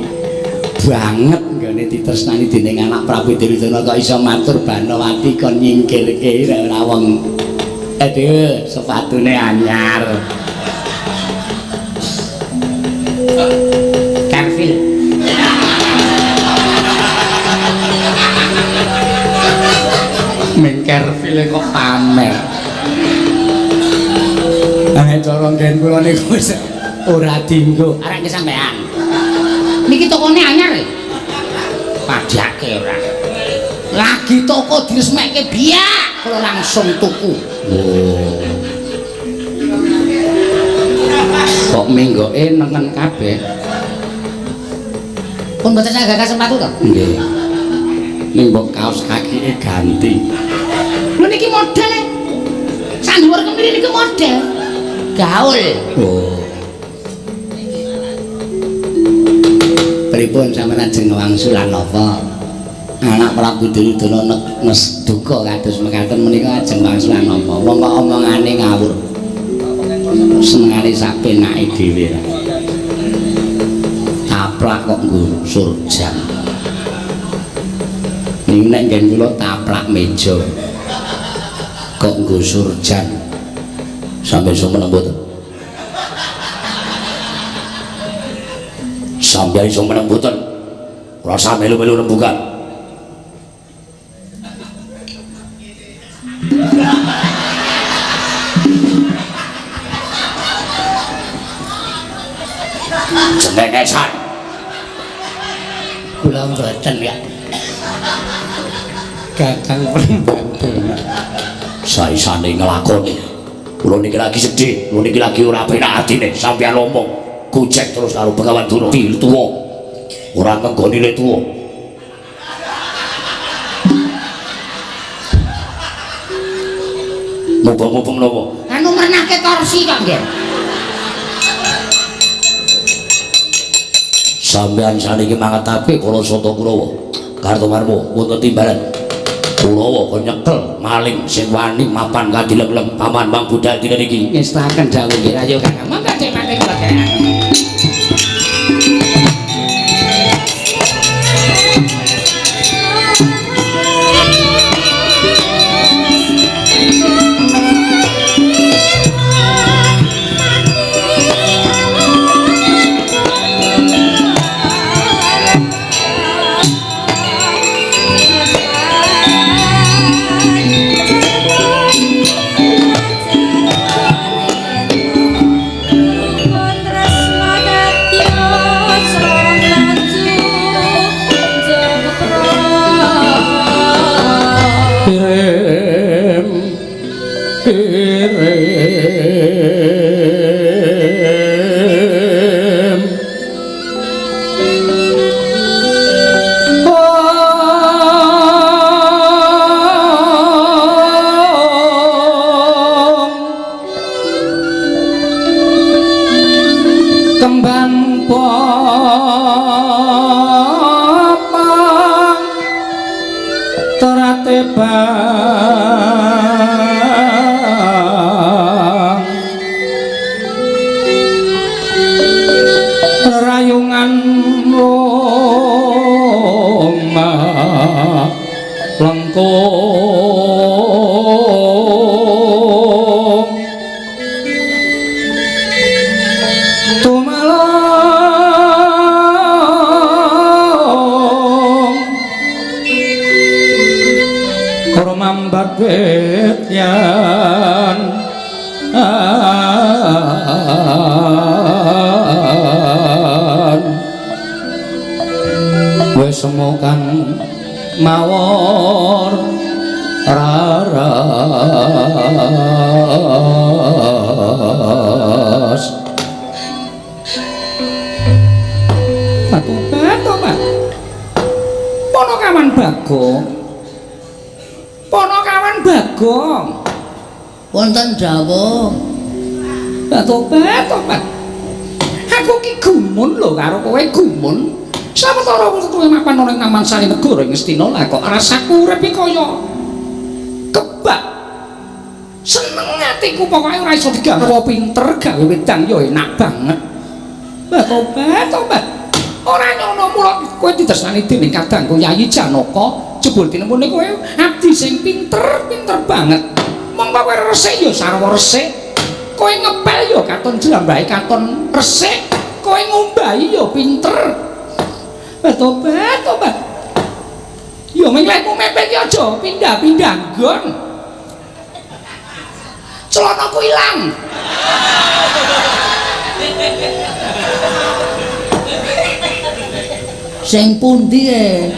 banget nggone ditresnani dening anak Prabu Duryudana kok iso matur Banowati kon nyingkirke nek ora wong. Aduh, sepatune anyar. Carvil. Ming Carvil kok pamer. Nek cara nggen kula niku wis ora dinggo arek sampean. Niki tokone anyar e. Padhake ora. Lagi toko diresmekke biak, kula langsung tuku. Oh. Kok minggoke nengen kabeh? Pun mboten saged sepatu to? Nggih. Ning mbok kaos kakike ganti. Lho niki model e. Sak dhuwur kemiri niki model. Gaul. Oh. Pripun sampeyan ajeng wangsulan napa? Anak Prabu Duryudana nes duka kados mekaten menika ajeng wangsulan napa? Wong kok omongane ngawur. Senengane sak penake dhewe. Taplak kok nggo surjan. Ning nek nggen kula taplak meja. Kok nggo surjan. Sampai sumeneng mboten? Sampeyan iso meneng mboten? Ora usah melu-melu rembugan. Cengengesan. Kula mboten ya. Kakang Prembantuna. Saisane nglakoni. Kula niki lagi sedih, kula niki lagi ora penak atine, sampeyan omong gojek terus karo Begawan Durna tuwa. Ora ngenggoni le tuwa. Mubeng-mubeng napa? Anu mernahke torsi kok nggih. Sampeyan saniki mangetapi kala Sata Kurawa. Kartomarma wonten timbalan. Kurawa kon nyekel maling sing wani mapan kadilem-lem paman Mang Budal dina niki. Ngestaken dawuh nggih. Ayo Kakang. Monggo Dik Mate kula derek. Kembang popong terate bang rayungan omah lengkung tumalong kormambat wetyan wis kang mawar raras. Batu-batu, Pak. Ponokawan Bagong. Ponokawan Bagong. Wonten dawuh. Batu-batu, Pak. Aku ki gumun lho karo kowe gumun. Sawetara kowe mapan ana ing Taman Sari Negara ing Ngastina lah kok rasaku urip iki kaya kebak. Seneng atiku pokoke ora iso digawe pinter gawe wedang ya enak banget. Batu-batu, Pak. Ora nyono mula kowe ditresnani dening kadangku Yayi Janaka, jebul tinemune kowe abdi sing pinter, pinter banget. Monggo kowe resik ya sarwa resik. Kowe ngepel ya katon jlambahe katon resik. Kowe ngumbahi ya pinter. Batu-batu, Pak. Ya ming lehmu mepet ya aja pindah-pindah nggon. Celanaku ilang. Sing pundi e?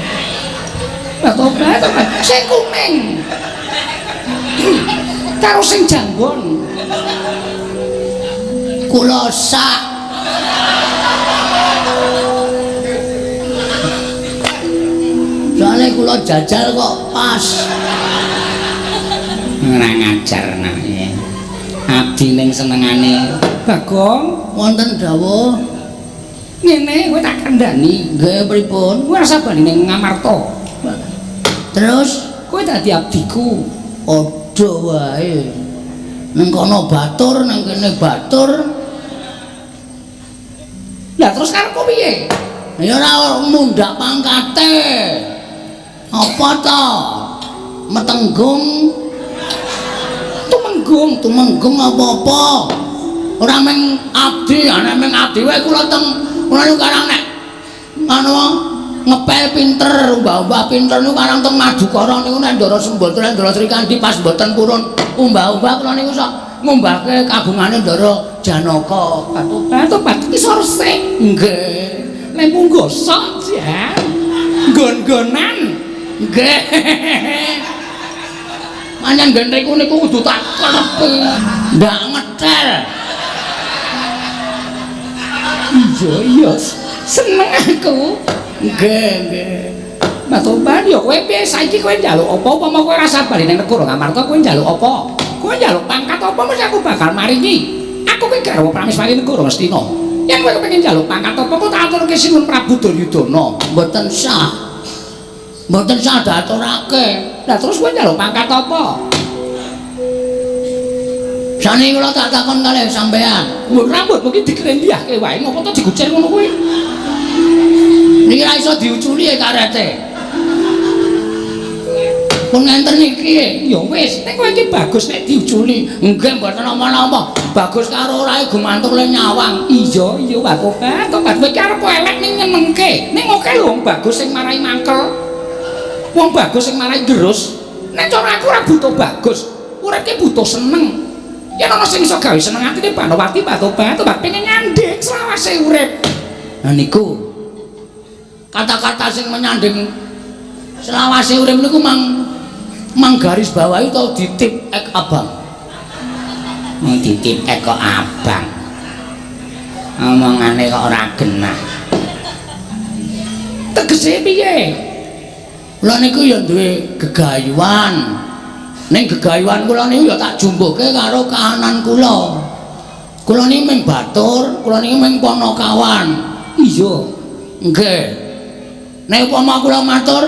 Tobat, sing kuning. Karo sing janggon. Kula sak. Soale kula jajal kok pas. Ora ngajar nah. Abdi ning senengane Bagong wonten dawuh. Ngene kowe tak kandhani. Nggih pripun? Kowe rasa bali ning Ngamarta. Terus kowe dadi abdiku. Padha wae. Ning kono batur, ning kene batur. Lah terus karepmu piye? Ya ora mundhak pangkate. Apa ta? Metenggung tumenggung, tumenggung apa-apa. Ora mung abdi, ana mung abdi wae kula teng kula niku karang nek anu ngepel pinter, umbah-umbah pinter niku karang teng Madukara niku nek Ndara Sembadra, Ndara Srikandhi pas mboten purun umbah-umbah kula niku sok ngumbahke kagungane Ndara Janaka. Tobat iso resik. Nggih. Lemu gosok jan. Nggon-nggonan. Nggih. Pancen gentriku niku kudu tak kelepi. Ndak ngetel. Iya iya, seneng aku. Nggih, nggih. Matoban ya kowe piye saiki kowe njaluk apa upama kowe ora sabar ning negara Ngamarta kowe njaluk apa? Kowe njaluk pangkat apa mesti aku bakal maringi. Aku ki garwa Prameswari negara Ngastina. Yen kowe kepengin njaluk pangkat apa kok tak aturke Sinuwun Prabu Duryudana. Mboten sah. Mboten sah diaturake. Lah terus kowe njaluk pangkat apa? Sani kula tak takon kalih sampean. Mbok rambutmu ki dikrembiahke wae ngopo to digucir ngono kuwi? Niki ra iso diuculi e karete. Pun ngenten niki. Ya wis, nek kowe iki bagus nek diuculi. Nggih mboten napa-napa. Bagus karo ora gumantung le nyawang. Iya, iya Tobat, tobat kowe iki arep elek ning nyenengke. Ning oke lho wong bagus sing marai mangkel. Wong bagus sing marai gerus. Nek cara aku ora butuh bagus. Urip ki butuh seneng. Yen ana sing iso gawe seneng atine Banowati Tobat, tobat pengen nyanding selawase urip. Nah niku kata-kata sing menyanding selawase urip niku mang garis bawahi utawa ditip ek abang. Mang ditip ek kok abang. Omongane kok ora genah. Tegese piye? Kula niku ya duwe gegayuhan. Ning gegayuhan kula niku ya tak jumbuhke karo kahanan kula. Kula niki mung batur, kula niki mung panakawan. Iya. Nggih. Nek upama kula matur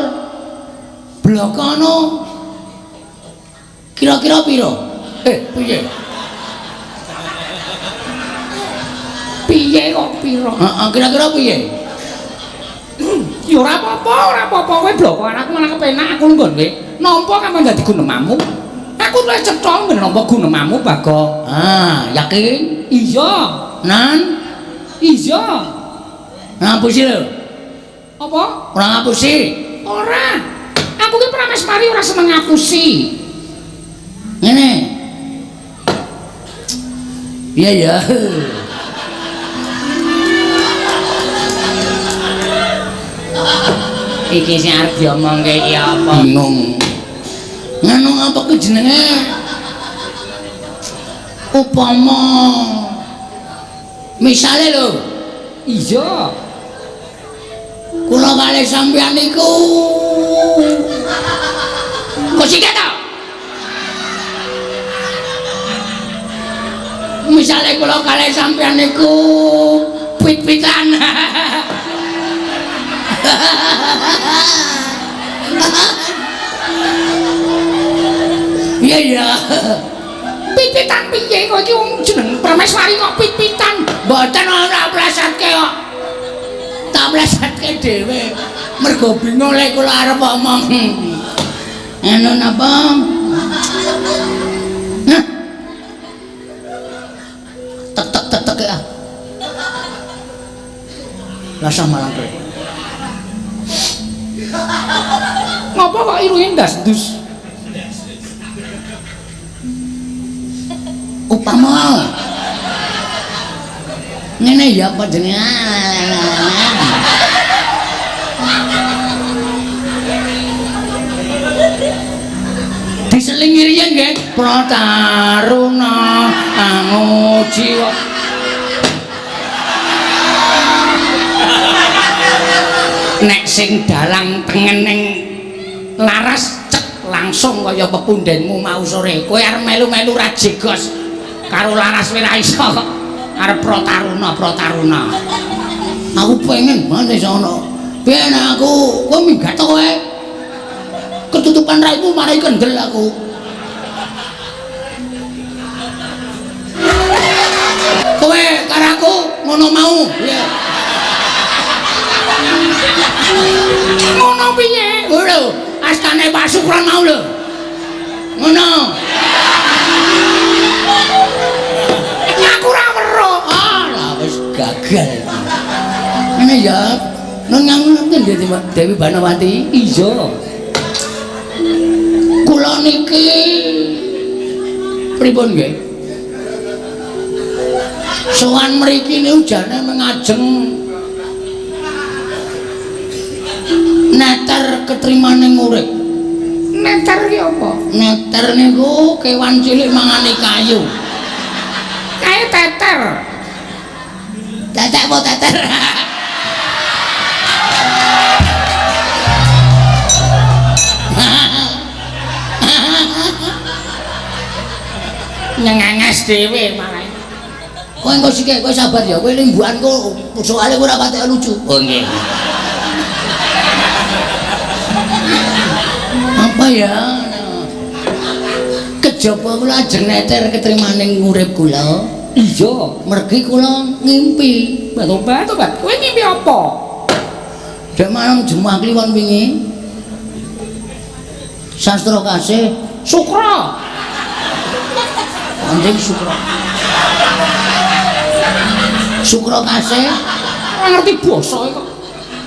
blokana kira-kira pira? Piye? Piye kok pira? Heeh, kira-kira piye? Ya ora apa-apa, ora apa-apa kowe blokokan aku malah kepenak aku nggon kowe. Nampa kapan dadi gunemamu? Aku luwih cetha nggen nampa gunemamu, Bagong. Ah, yakin? Iya. Nan? Iya. Ngapusi lho. Apa? Ora ngapusi? Ora. Aku ki Prameswari ora seneng ngapusi. Ngene. Iya ya. Iki sing arep diomongke iki apa? Bingung. Ngono apa ki jenenge? Upama misale lho. Iya. Kula kalih sampeyan niku kok sithik to? Misale kula kalih sampeyan niku pit-pitan. Iya iya. Pit-pitan piye kok iki wong jeneng Prameswari kok pit-pitan? Mboten ora plesetke kok. Tak plesetke dhewe. Mergo bingung lek kula arep omong. Anu napa? Nah. Tek tek tek tek ya. Rasa malang kowe. Ngopo kok irunge ndas-ndus? Upama ngene ya panjenengan. Dieling riyen nggih. Prataruna angujiwa. Nek sing dalang tengen ning laras cek langsung kaya pepundhenmu mau sore. Kowe arep melu-melu ra jegos karo laras kowe ra iso kok. Arep Prataruna, Prataruna. Aku pengen banget iso ono. Piye nek aku kowe minggat to kowe? Ketutupan raimu marai kendel aku. Kowe karo aku ngono mau. Iya. Ngono piye? Lho, astane Pak Sukron mau lho. Ngono. Aku ora weruh. Ah, lah wis gagal. Ngene ya. Nun nganten Dewi Banawati. Iya. Kula niki pripun nggih? Sowan mriki niku jane mengajeng neter ketrimane urip. Neter ki apa? Neter niku kewan cilik mangane kayu. Kae teter. Tetek apa teter? Nyengenges dhewe malah. Kowe engko sithik, kowe sabar ya, kowe limbukanku soalé ora patek lucu. Oh nggih. Apa ya? Kejaba kula ajeng neter ketrimaning urip kula. Iya, mergi kula ngimpi. Tobat, tobat. Kowe ngimpi apa? Dek malam Jumat kliwon wingi. Sastra kasih Sukra. Anjing Sukra. Sukra kasih ora ngerti basa kok.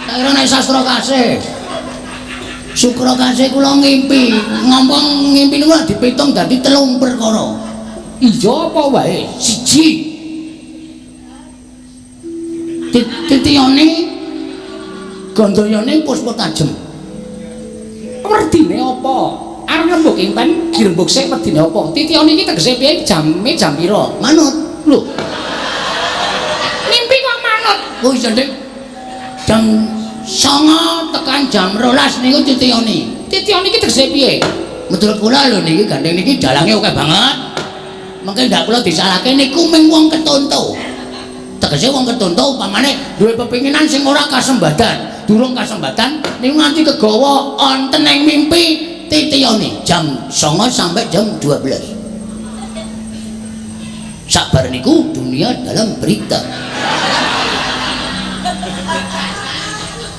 Tak kira nek sastra kasih. Sukra kasih kula ngimpi, ngomong ngimpi niku dipitung dadi 3 perkara. Iya apa wae? Siji. Titiyane gandayane puspa tajem. Werdine apa? Arep ngrembug impen, dirembug sik wedine apa? Titiyane iki tegese piye? Jame jam pira? Manut. Lho. Mimpi kok manut? Oh iya, Dik. Jam 9 tekan jam 12 niku titiyane. Titiyane iki tegese piye? Menurut kula lho niki gandeng niki dalange akeh banget. Mengke ndak kula disalahke niku ming wong ketonto. Tegese wong ketonto upamane duwe pepinginan sing ora kasembadan, durung kasembadan niku nganti kegawa wonten ing mimpi titiyane jam 9 sampai jam 12. Sabar niku dunia dalam berita.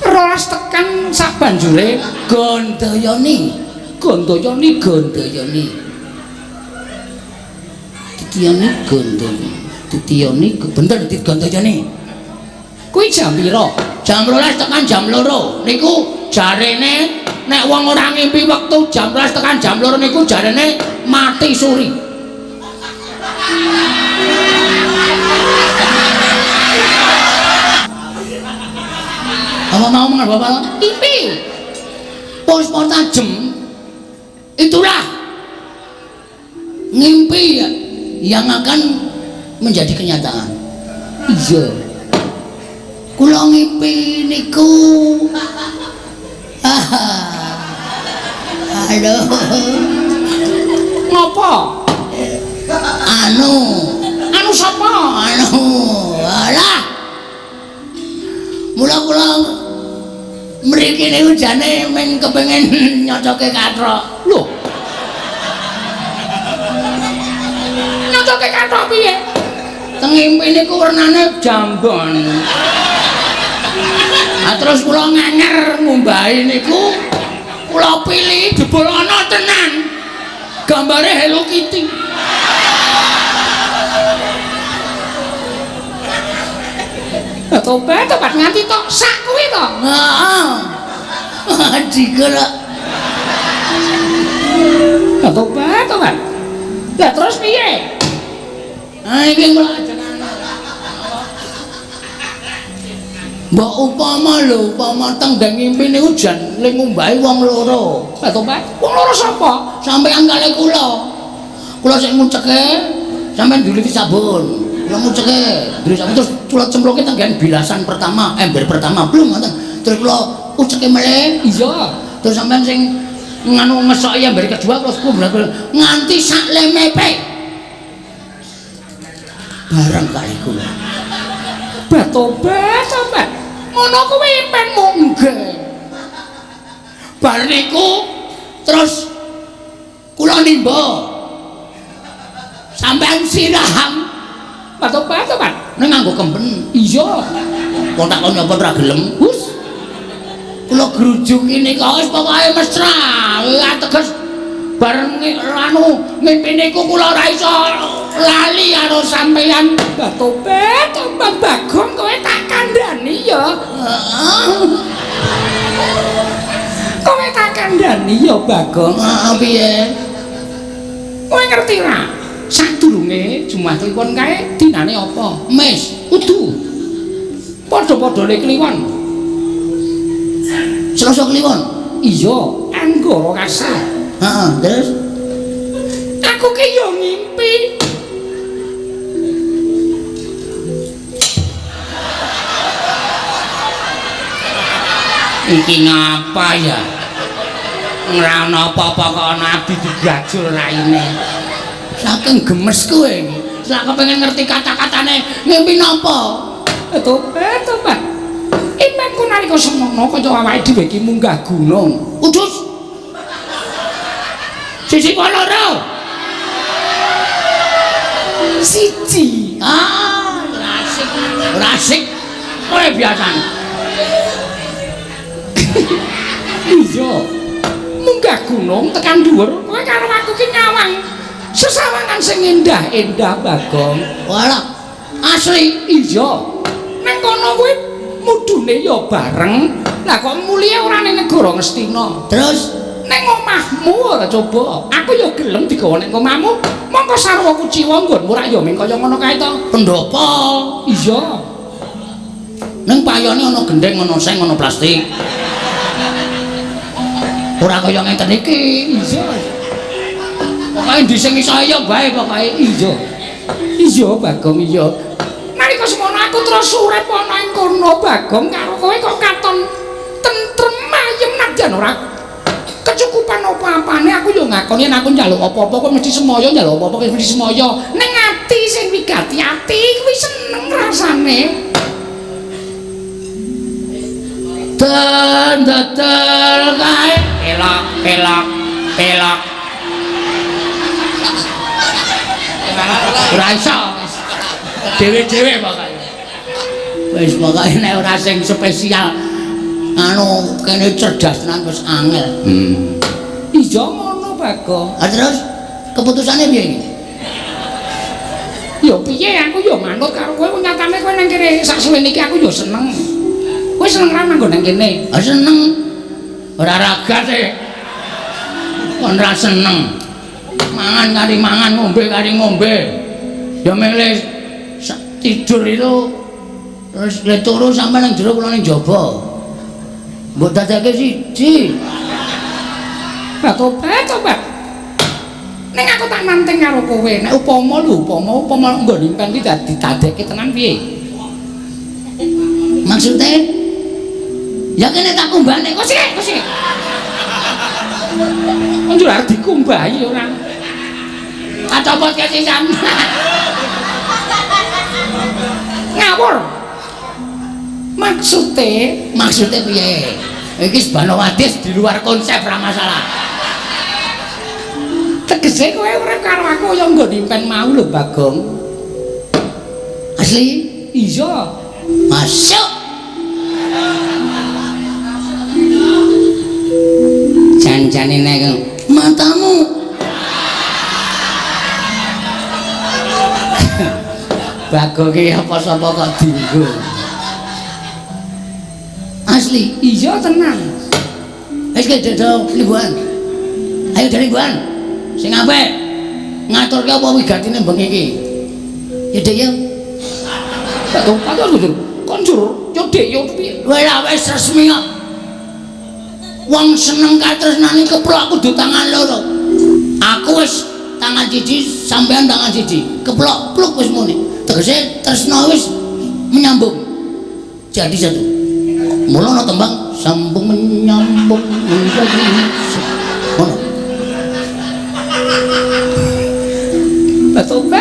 12 tekan sak banjure Gandayane, Gandayane, Gandayane. Titiyane Gandayane. Titiyane bener Gandayane. Kuwi jam pira? Jam 12 tekan jam 2. Niku jarene nek wong ora ngimpi wektu jam 12 tekan jam 2 niku jarene mati suri. Apa mau mengen bapak? Impi. Puspa tajem. Itulah ngimpi yang akan menjadi kenyataan. Iya. Kula ngimpi niku. Halo. Ngopo? Anu. Anu sapa? Anu. Alah. Mula kula mriki niku jane mung kepengin nyocoke kathok. Lho. Nyocoke kathok piye? Teng ngimpi niku wernane jambon. Ah terus kula ngenger ngumbahi niku kula pilih jebul ana tenan. Gambare Hello Kitty. Tobat, tobat nganti tok sak kuwi to. Heeh. Digerak. Tobat, tobat. Lah terus piye? Ah iki kula ajengan. Mbok upama lho, upama teng ndang ngimpi niku jan le ngumbahi wong loro. Tobat, wong loro sapa? Sampeyan kalih kula. Kula sing nguceke, sampeyan nduliti sabun. Kula nguceke, nduliti sabun terus kula cemplungke teng bilasan pertama, ember pertama blung ngoten. Terus kula uceke melih. Iya. Terus sampeyan sing nganu ngesoki ember kedua kula kumbul nganti sak lemepe. Bareng kalih kula. Batobat, tobat. Ngono kuwi impenmu nggih. Bar niku terus kula nimba. Sampeyan siraham. Batobat, tobat. Ning nganggo kemben. Iya. Wong tak kon nyapa ora gelem. Hus. Kula grujuki nika wis pokoke mesra. Teges bareng anu ngimpi niku kula ora iso lali karo sampeyan. Batobat, tobat Bagong kowe tak kandhani ya. Kowe tak kandhani ya Bagong. Heeh, piye? Kowe ngerti ra? Sadurunge Jumat Kliwon kae dinane apa? Mes. Kudu. Padha-padha le Kliwon. Selasa Kliwon. Iya, Anggara Kasih. Heeh, terus aku ki yo ngimpi. Iki ngapa ya? Ora ana apa-apa kok ana abdi digajul raine. Saking gemes kowe iki. Sak kepengin ngerti kata-katane ngimpi napa? Tobat, tobat. Impenku nalika semono kaya awake dhewe iki munggah gunung. Udus. Siji apa loro? Siji. Ah, ora asik. Ora asik. Kowe biasane. Iya. Munggah gunung tekan dhuwur, kowe karo aku ki nyawang sesawangan sing endah-endah Bagong. Walah, asli. Iya. Nang kono kuwi mudune ya bareng. Lah kok mulihe ora ning negara Ngastina. Terus ning omahmu ora coba. Aku ya gelem digawa ning omahmu. Mongko sarwa kuciwa nggonmu rak ya mung kaya ngono kae to. Pendopo. Iya. Ning payone ana gendheng, ana seng, ana plastik. Ora kaya ngenten iki. Iya. Pokoke ndi sing iso ya bae pokoke. Iya. Iya Bagong iya. Nalika semono aku terus urip ana ing kono Bagong karo kowe kok katon tentrem ayem nadyan ora kecukupan apa-apane aku ya ngakoni yen aku njaluk apa-apa kowe mesti semaya njaluk apa-apa kowe mesti semaya. Ning ati sing wigati ati kuwi seneng rasane. Dan dodol kae pelok pelok pelok. Ora iso. Dhewe-dhewe pokoke. Wis pokoke nek ora sing spesial anu kene cerdas tenan wis angel. Iya ngono Bagong. Ah terus keputusane piye iki? Ya piye aku ya manut karo kowe nyatane kowe nang kene sak suwene iki aku ya seneng. Kowe seneng ra manggon nang kene? Ah seneng. Ora ragat e. Kon ra seneng. Mangan kari mangan, ngombe kari ngombe. Ya milih tidur itu terus le turu sampe nang jero kula ning jaba. Mbok dadake siji. Tobat, tobat. Ning aku tak nanteng karo kowe, nek upama lho, upama nggon impen iki dadi dadekke tenan piye? Maksude? Ya kene tak kumbahne kok sik, kok sik. Njur arep dikumbahi ora. Tak copot ke sisan. Ngawur. Maksude, maksude piye? Iki Banowadis di luar konsep ra masalah. Tegese kowe urip karo aku ya nggon impen mau lho Bagong. Asli? Iya. Masuk. Jan-jane nek matamu. Bagong ki apa sapa kok dinggo. Asli? Iya tenan. Wis ke dedo lingguan. Ayo dari lingguan. Sing apik. Ngaturke apa wigatine bengi iki? Ya Dek ya. Tak tumpah to njur. Kon njur Yo Dik, yo piye? Wis resmi kok. Wong seneng katresnane keplok kudu tangan loro. Aku wis tangan siji, sampean tangan siji. Keplok pluk wis muni. Tegese tresna wis menyambung. Jadi satu. Mula ana tembang sambung menyambung menjadi ngono.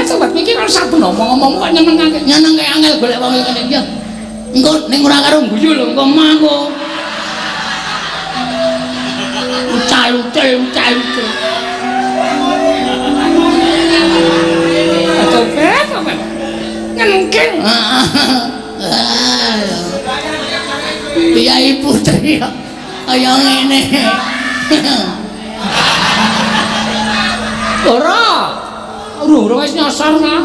Tobat mikir ora saben omong-omong kok nyenengake. Nyenengke angel golek wong ngene iki. Engko ning ora karo guyu lho, engko mangko. Ucal-ucal ucal-ucal. Tobat, tobat. Nyenengke. Piyai putri kaya ngene. Ora. Urung wis nyasar ta.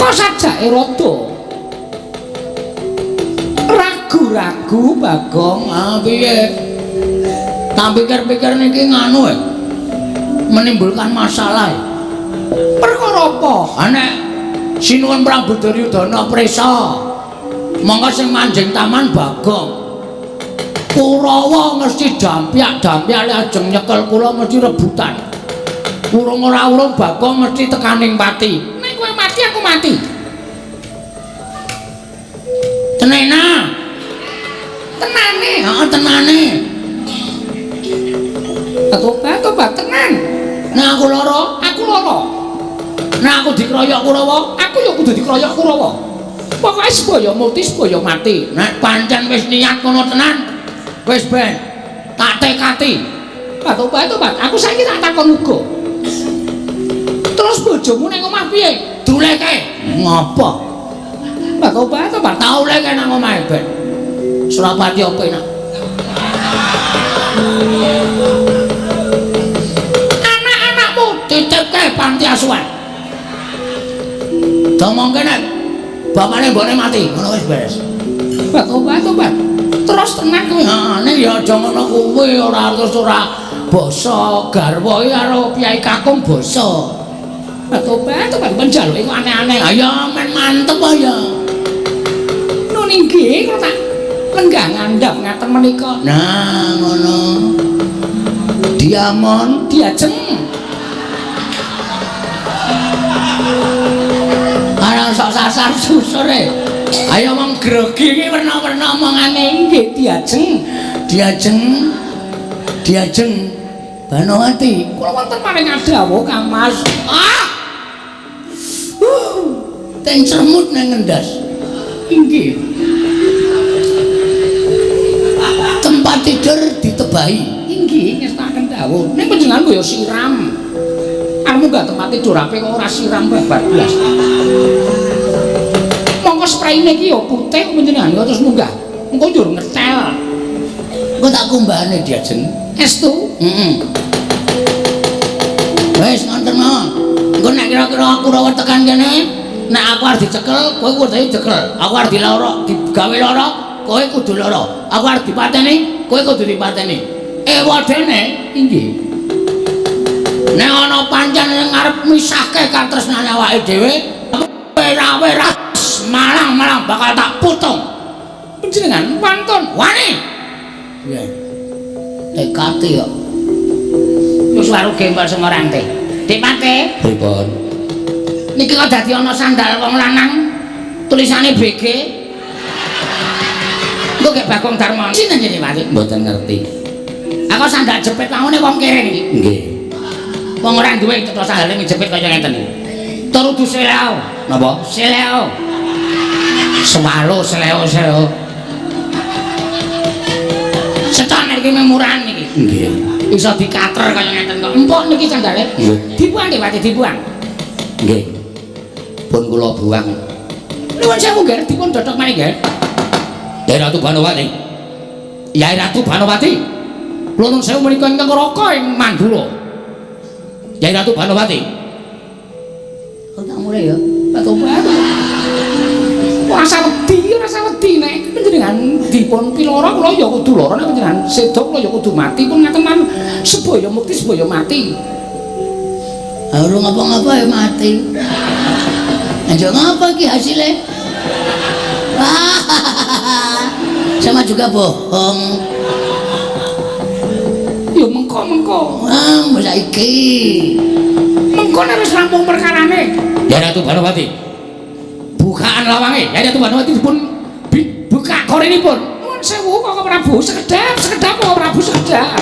Kok sajake rada ragu-ragu Bagong. Ah piye? Tak pikir-pikir niki nganu menimbulkan masalah. Perkara apa? Ha nek Sinuwun Prabu Duryudana prisa. Monggo sing manjing taman Bagong. Kurawa mesti dampyak-dampyak lajeng nyekel kula mesti rebutan. Urung ora urung Bagong mesti tekaning pati. Nek kowe mati aku mati. Tenena. Tenane. Heeh, tenane. Tobat, tenan. Nek aku lara, aku lara. Nek aku dikroyok Kurawa, aku ya kudu dikroyok Kurawa. Pokoke sebaya mukti sebaya mati. Nek pancen wis niat ngono tenan, wis ben tak tekati. Tobat, aku saiki tak takon uga. Terus bojomu nang omah piye? Duleke. Ngopo? Tobat, tak uleke nang omahe ben. Surapati opo enak. Anak-anakmu titipke panti asuhan. Domongke nek bapane mbokne mati, ngono wis beres. Tobat. Terus tenan kowe. Heeh, ning ya aja ngono kuwi, ora terus ora basa garwa iki karo piyai kakung basa. Tobat, penjaluke kok aneh-aneh. Ayo men mantep ya. Nun inggih kula tak lenggah ngandhap ngaten menika. Nah, ngono. Diamon diajeng. Arang sok sasar susure. Ayo wong grogi iki werna-werna omongane. Nggih diajeng. Diajeng. Diajeng Banowati. Kula wonten paring dawuh Kang Mas. Ah. Ten cermut nang ngendas. Inggih. Tempat tidur ditebahi. Inggih ngestakaken dawuh. Ning panjenengan ya siram. Arep munggah tempat tidur apik kok ora siram babar blas. Mongko spraine iki ya putih panjenengan kok terus munggah. Mengko njur ngetel. Engko tak kumbahane diajeng. Estu? Heeh. Wis ngonten mawon. Engko nek kira-kira aku ora tekan kene, nek aku arep dicekel, kowe kudu dicekel. Aku arep diloro, digawe lara, kowe kudu lara. Aku arep dipateni, kowe kudu dipateni. Ewadene inggih. Nek ana pancen sing arep misahke katresnane awake dhewe, wera-wera malang-malang bakal tak putung. Panjenengan wantun wani. Piye? Tekate kok. Wis waru gembal semorante. Dik Pate. Pripun? Niki kok dadi ana sandal wong lanang tulisane BG. Engko gek Bagong Darmono. Sinten jenenge Pate? Mboten ngerti. Aku sandal jepit wangune wong kere niki. Nggih. Wong ora duwe cetha sandale ngejepit kaya ngeten iki. Tur udu seleo. Napa? Seleo. Swalo seleo seleo. Setan iki memurahan niki. Nggih. Iso dikater kaya ngeten kok. Empuk niki sandale. Dibuang nggih Pati, dibuang. Nggih. Pun kula buang. Nuwun sewu nggih, dipun dodhok malih nggih. Yai Ratu Banowati. Yai Ratu Banowati. Kula nuwun sewu menika ingkang raka ing Mandura. Yai Ratu Banowati. Oh, tak mulai ya. Tobat. Ora usah wedi, ora usah wedi nek panjenengan dipun piloro kula ya kudu lara, nek panjenengan seda kula ya kudu mati. Pun ngaten man sebaya mukti sebaya mati. Urung ngapa-ngapa ya mati. Aja ngapa iki hasile? Sama juga bohong. Ya mengko-mengko. Ah, saiki. Mengko nek wis rampung perkarane. Ya Ratu Banowati. Bukaan lawange. Ya Ratu Banowati dipun buka korinipun. Nuwun sewu Koko Prabu, sekedap, sekedap Koko Prabu sekedap.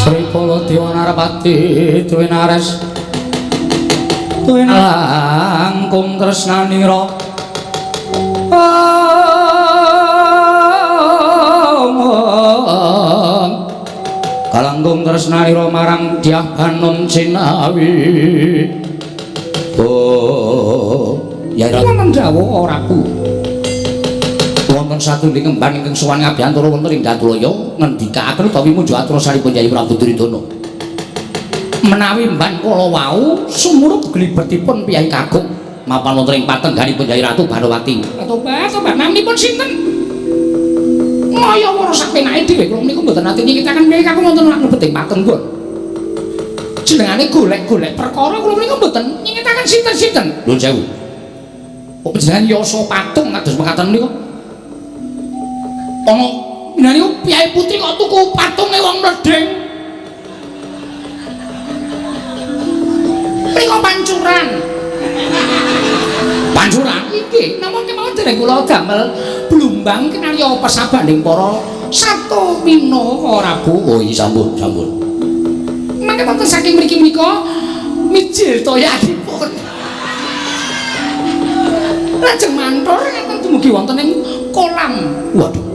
Sri Pala Dewa Narapati Dwinares Langkung tresnanira Kalangkung tresnanira marang Dyah Banum Cinawi. Oh, ya wonten dawuh Prabu. Wonten satunggaling kembang ingkang sowan ngabiyantara wonten ing Datulaya ngendikaaken utawi munjuk atrasanipun Yayi Prabu Duryudana. Menawi mban kala wau sumurup glibetipun piyai kakung mapan wonten ing patengganipun Yayi Ratu Banowati. Tobat, tobat naminipun sinten? Ngaya wara sapenake dhewe kula menika mboten nate nyingitaken piyai kakung wonten mlebet ing patenggon. Jenengane golek-golek perkara kula menika mboten nyingitaken sinten-sinten. Nuwun sewu. Kok panjenengan yasa patung kados mekaten menika? Ana niku piyai putri kok tuku patunge wong mledheng. Mriko pancuran. Pancuran iki namung kemawon dereng kula damel blumbang kinarya pesabanding para sato mina Prabu. Oh iya sampun, sampun. Mangke wonten saking mriki menika mijil toyanipun. Lajeng mantur ngeten dumugi wonten ing kolam. Waduh.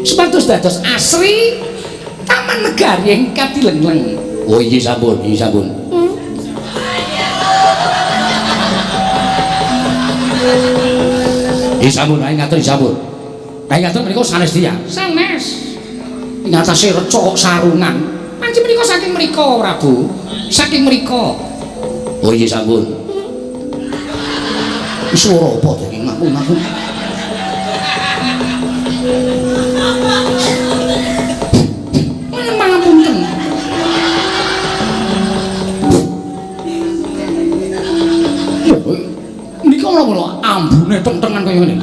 Supados dados asri taman negari ing Kadilengleng. Oh iya sampun, iya sampun. Iya sampun, ayo ngatur sampun. Ayo ngatur menika sanes tiyang. Sanes. Ing atase reca kok sarungan. Panci menika saking mriko Prabu. Saking mriko. Oh iya sampun. Swara apa to iki ngaku-ngaku? Pangapunten. Menika menapa ambune teng-tengan kaya ngene.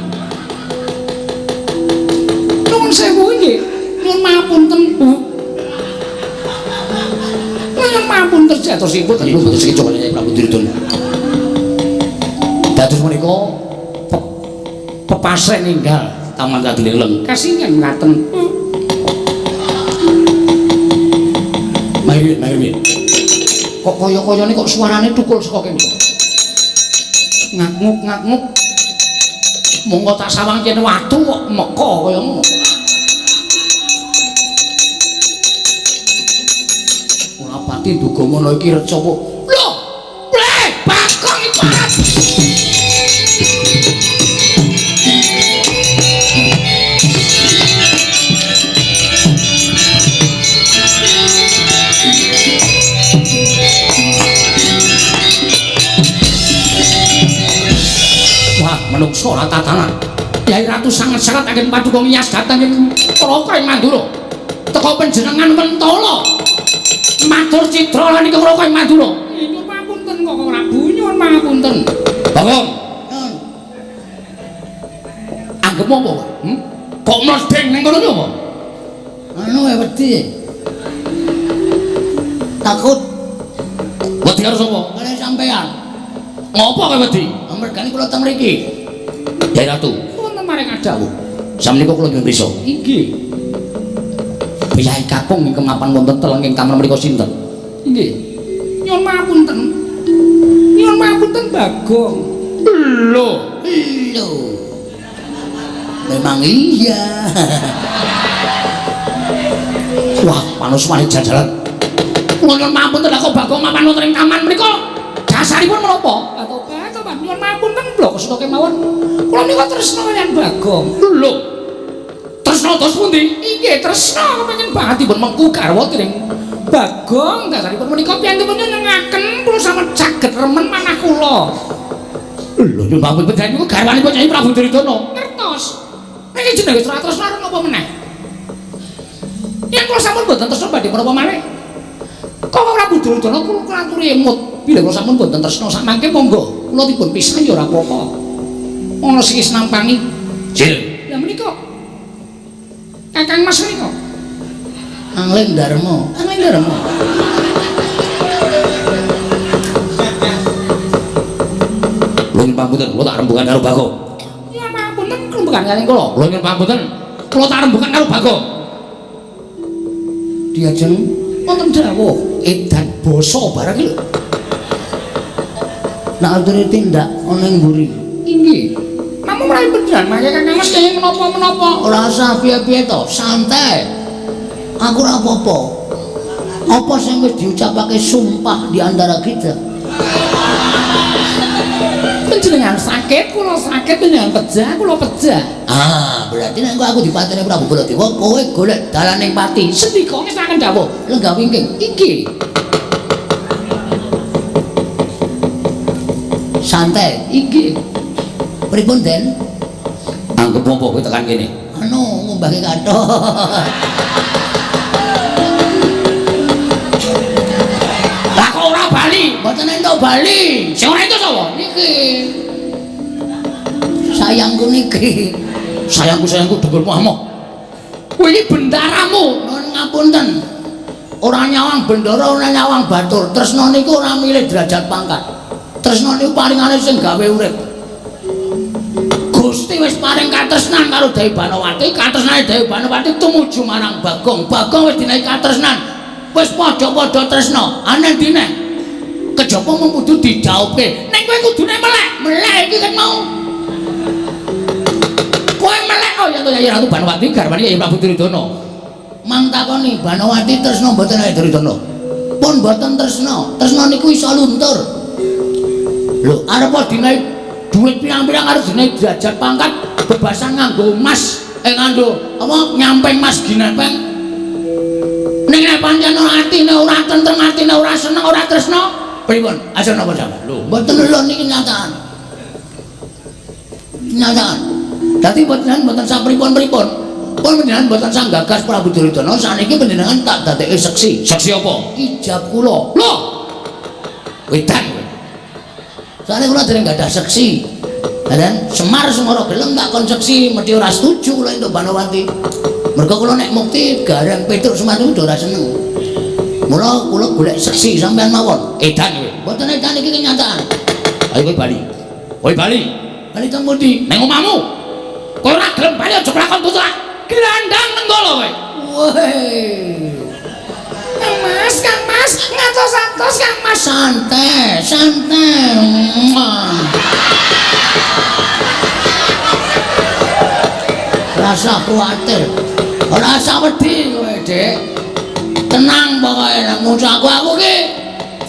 Nuwun sewu nggih. Nuwun mapunten, Bu. Nuwun mapunten jatosipun mboten sekeca kaliyan Prabu Duryudana. Dados menika pepasren ninggal Taman Kadilengleng. Kasingan ngaten. Mari, mari. Kok kaya-kayane kok suarane tukul saka kene. Ngaknguk ngaknguk. Monggo tak sawang kene watu kok meka kaya ngono. Ora pati duga mono iki reca kok. Lho, ble, Bagong iki parah. Wah, menungso ora tatanan. Yai Ratu sanget-sanget anggen paduka ngiyas dhateng ing Kraka ing Mandura. Teka panjenengan mentala. Matur cidra lan ing Kraka ing Mandura. Nyuwun pangapunten Koko Prabu, nyuwun pangapunten. Bagong. Anggep apa? Kok mledheng ning kono apa? Anu wedi. Takut. Wedi karo sapa? Karo sampean. Ngopo kowe wedi? Mergane kula teng mriki. Yai Ratu, wonten maring adawuh. Samenika kula nyuwun pirsa. Inggih. Piyai kakung ingkang mapan wonten teleng ing taman mriku sinten? Inggih. Nyuwun mapunten. Nyuwun mapunten Bagong. Lho, lho. Memang iya. Wah, panusmane jajalan. Kula nyuwun mapunten lha kok Bagong mapan wonten ing taman mriku. Dasaripun menapa? Tobat, nyuwun mapunten blok seta kemawon. Kula menika tresna kaliyan Bagong. Lho. Tresna terus pundi? Inggih, tresna kepengin banget dipun mengku garwa dening Bagong. Dasaripun menika piyantipun nyenengaken kula sampun saged remen manah kula. Lho nyuwun pangapunten niku garwanipun Kyai Prabu Duryudana. Ngertos. Niki jenenge wis ora tresna arep napa meneh? Yen kula sampun boten tresna badhe menapa malih? Kok Prabu Duryudana kula aturi emut. Bilih kula sampun boten tresna samangke monggo kula dipun pisah ya ora apa-apa. Ana sing wis nampangi. Jil. Lah menika Kakang Mas menika. Angling Darma, Angling Darma. Kula nyuwun pangapunten, kula tak rembugan karo Bagong. Ya pangapunten rembugan kaliyan kula. Kula nyuwun pangapunten, kula tak rembugan karo Bagong. Diajeng wonten dawuh edan basa barang iki lho. Nek aturi tindak ana ing mburi. Inggih. Namung mrawi panjenengan mangke Kakang Mas kenging menapa-menapa. Ora usah piye-piye to, santai. Aku ora apa-apa. Apa sing wis diucapake sumpah di antara kita? Panjenengan sakit, kula sakit, panjenengan pejah, kula pejah. Ah, berarti nek engko aku dipateni Prabu Baladewa, kowe golek dalaning pati. Sendika ngesaken dawuh, lenggah wingking. Inggih. Santai. Inggih. Pripun, Den? Anggep apa kowe tekan kene? Anu, ngumbahke kathok. Lah kok ora bali? Mboten entuk bali. Sing ora entuk sapa? Niki. Sayangku niki. Sayangku sayangku dengkulmu amoh. Kowe iki bendaramu. Nuwun ngapunten. Ora nyawang bendara, ora nyawang batur. Tresna niku ora milih derajat pangkat. Tresna niku paringane sing gawe urip. Gusti wis paring katresnan karo Dewi Banowati, katresnane Dewi Banowati tumuju marang Bagong. Bagong wis dinehi katresnan. Wis padha-padha tresna. Aneh dine. Kejaba mung kudu dijawabke. Ning kowe kudune melek. Melek iki kan mau. Kowe melek oh ya to Yai Ratu Banowati garwane Yai Prabu Duryudana. Mang takoni Banowati tresna mboten Yai Duryudana? Pun mboten tresna. Tresna niku iso luntur. Lho, arep dinehi duit pirang-pirang arep dinehi derajat pangkat bebasan nganggo emas, nganggo apa nyampeng mas ginepeng. Ning nek pancen ora atine ora tentrem, atine ora seneng, ora tresna, pripun? Aja napa sampeyan? Lho, mboten lho niki nyataan. Nyataan. Dadi mboten mboten sapripun-pripun. Pun panjenengan mboten sang gagas Prabu Duryudana, saniki panjenengan tak dadekke seksi. Seksi apa? Ijab kula. Lho. Wedan kowe. Soale kula dereng gadah seksi. Dan Semar Semara gelem tak kon seksi, mesti ora setuju kula entuk Banowati. Mergo kula nek mukti Gareng Petruk Semar niku ora seneng. Mula kula golek seksi sampean mawon. Edan kowe. Mboten edan iki kenyataan. Ayo kowe bali. Kowe bali. Bali teng pundi? Nang omahmu. Kowe ora gelem bali aja kelakon tutuk. Gelandang nenggala kowe. Woi. Kang Mas, Kang Mas, ngatos-atos Kang Mas. Santai, santai. Rasa kuwatir. Ora usah wedi kowe, Dik. Tenang pokoke nek musuh aku aku ki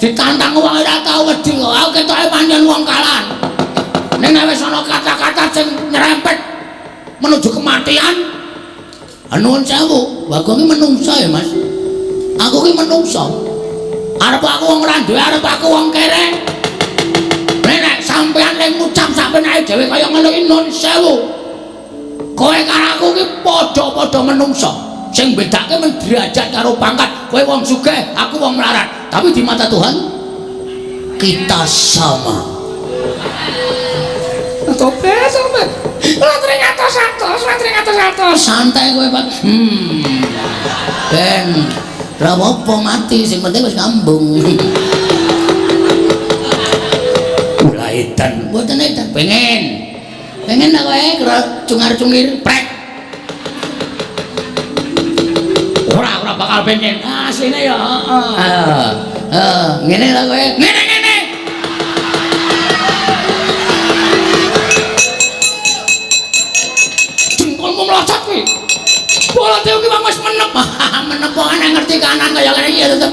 ditantang wong ora tau wedi kok. Aku ketoke pancen wong kalah. Ning nek wis ana kata-kata sing nyerempet menuju kematian, nuwun sewu, Bagong ki menungso ya, Mas. Aku ki menungso. Arep aku wong ora duwe, arep aku wong kere. Nek sampean ning ngucap sapenake dhewe kaya ngono ki nuwun sewu. Kowe karo aku ki padha-padha menungso. Sing bedake men derajat karo pangkat. Kowe wong sugih, aku wong melarat. Tapi di mata Tuhan kita sama. Tobat, tobat. Ora tring atos-atos, ora tring atos-atos. Santai kowe, Pak. Ben ora apa-apa mati, sing penting wis ngambung. Ora edan. Mboten edan. Pengen. Pengen ta kowe cungar-cungir prek. Ora, ora bakal pengen. Asline ya heeh. Heeh, ngene ta kowe. Ngene-ngene. Jengkolmu mlocot kuwi. Baladewa ki wis menep. Menep kok ana ngerti kanan kaya ngene iki ya tetep.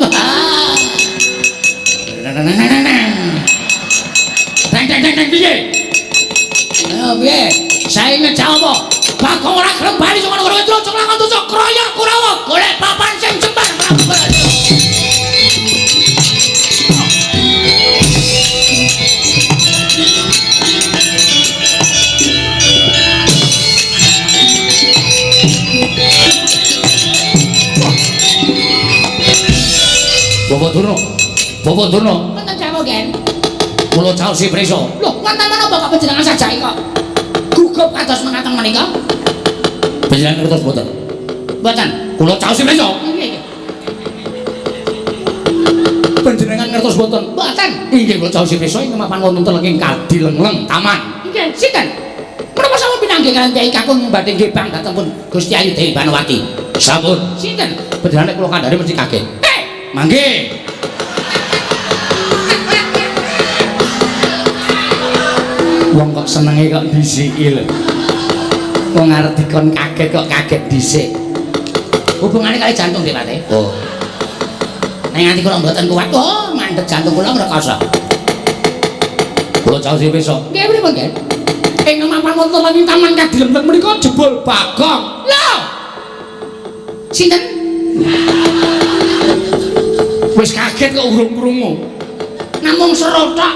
Teng teng teng teng piye? Ayo piye? Sainge jawab. Bagong ora gelem bali saka negara Kidul, aja lakon tutuk kroyok Kurawa, golek papan sing jembar Prabu Baladewa. Bapak Durna. Bapak Durna. Wonten dawuh, Gen. Kula caosi prisa. Lho, wonten menapa kok panjenengan sajake kok gugup kados mekaten menika? Panjenengan ngertos mboten? Mboten. Kula caosi prisa. Nggih. Panjenengan ngertos mboten? Mboten. Inggih kula caosi prisa ing mapan wonten telenging Kadilengleng Taman. Nggih, sinten? Menapa sampun pinanggih kaliyan Kyai Kakung badhe ngebang dhateng pun Gusti Ayu Dewi Banowati? Sampun. Sinten? Panjenengan nek kula kandhane mesti kaget. Mangke. Wong kok senenge kok dhisiki lho. Wong arep dikon kaget kok kaget dhisik. Hubungane kali jantung Dik Pate. Oh. Nek nganti kula mboten kuat, oh mandeg jantung kula ngrekoso. Kula caosi besok. Nggih pripun, Gen? Ing mapan wonten ing Taman Kadilemleng menika jebul Bagong. Lho. Sinten? Wis kaget kok urung krungu. Namung seru tok.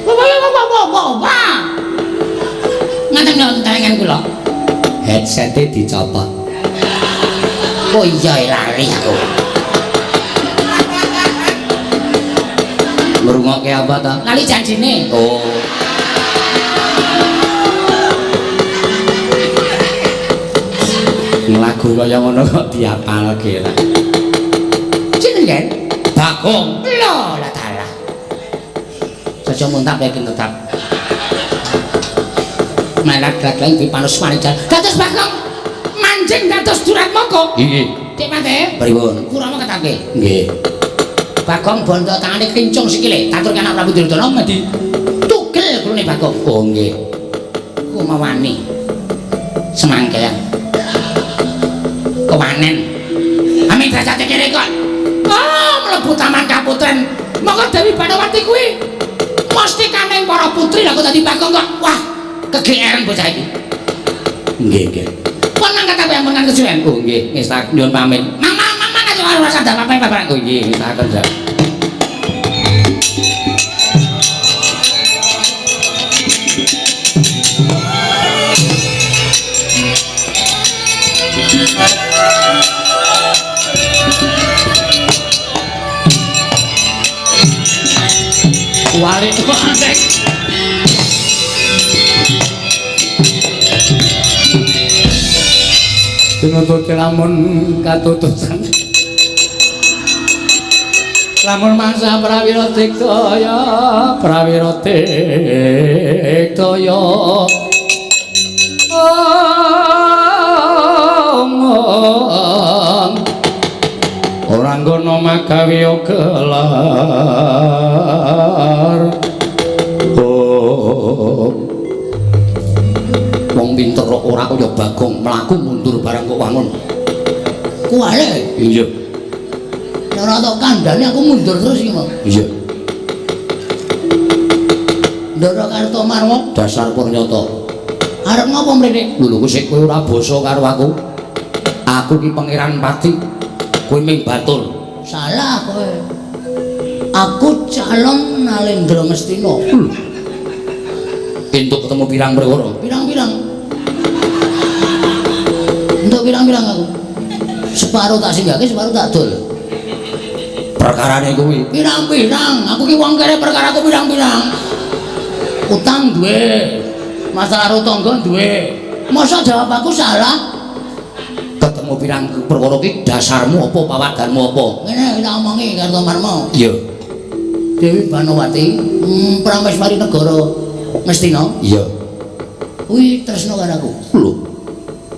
Wah wah wah wah wah wah. Ngaten lho tayangan kula. Headsete dicopot. Oh iya lali aku. Ngrungokke apa ta? Lali janjine. Oh. Lagu kaya ngono kok diapalke lah. Sinten, Gen? Bagong. Lho, lah dalah. Saja muntah yakin tetap. Malah glagleng dipanus manjan. Dados Bagong manjing dados Duratmaka. Nggih. Dik Pate. Pripun? Kurama ketake. Nggih. Bagong bondo tangane kincung sikile, tatur anak Prabu Duryudana medi tugel gurune Bagong. Oh nggih. Kumawani. Semangkean. Kewanen. Amin derajate kene kok. Oh, mlebu Taman Kaputren. Monggo Dewi Banowati kuwi mesti kaning para putri lah kok dadi Bagong kok. Wah, kegeeran bocah iki. Nggih, nggih. Pun mangkat aku yang menang kesuwen. Oh nggih, ngestak nyuwun pamit. Mama, mama aja ora sadar apa-apa. Oh nggih, ngestaken sak. Walik kok. Tinututi lamun katutusan lamun mangsa prawira diktaya prawira diktaya ora nggono magawe gelar. Wong pinter kok ora kaya Bagong mlaku mundur barang kok wangun. Kuwale. Iya. Nek ora tok kandhane aku mundur terus iki, Mas. Iya. Ndara Kartomarwa dasar purnyata. Arep ngopo mrene? Lho lho sik kowe ora basa karo aku. Aku ki Pangeran Pati. Kowe ming batur. Salah kowe. Aku calon Nalendra Ngastina. Entuk ketemu pirang perkara? Pirang-pirang. Entuk pirang-pirang aku. Separo tak singgahke, separo tak dol. Perkarane kuwi pirang-pirang. Aku ki wong kere perkaraku pirang-pirang. Utang duwe. Masalah karo tangga duwe. Masa jawab aku salah? Ketemu pirang perkara ki dasarmu apa, pawadanmu apa? Ngene tak omongi Kartomarma. Iya. Dewi Banowati, Prameswari Negara Ngastina. Iya. Kuwi tresna karo aku. Lho.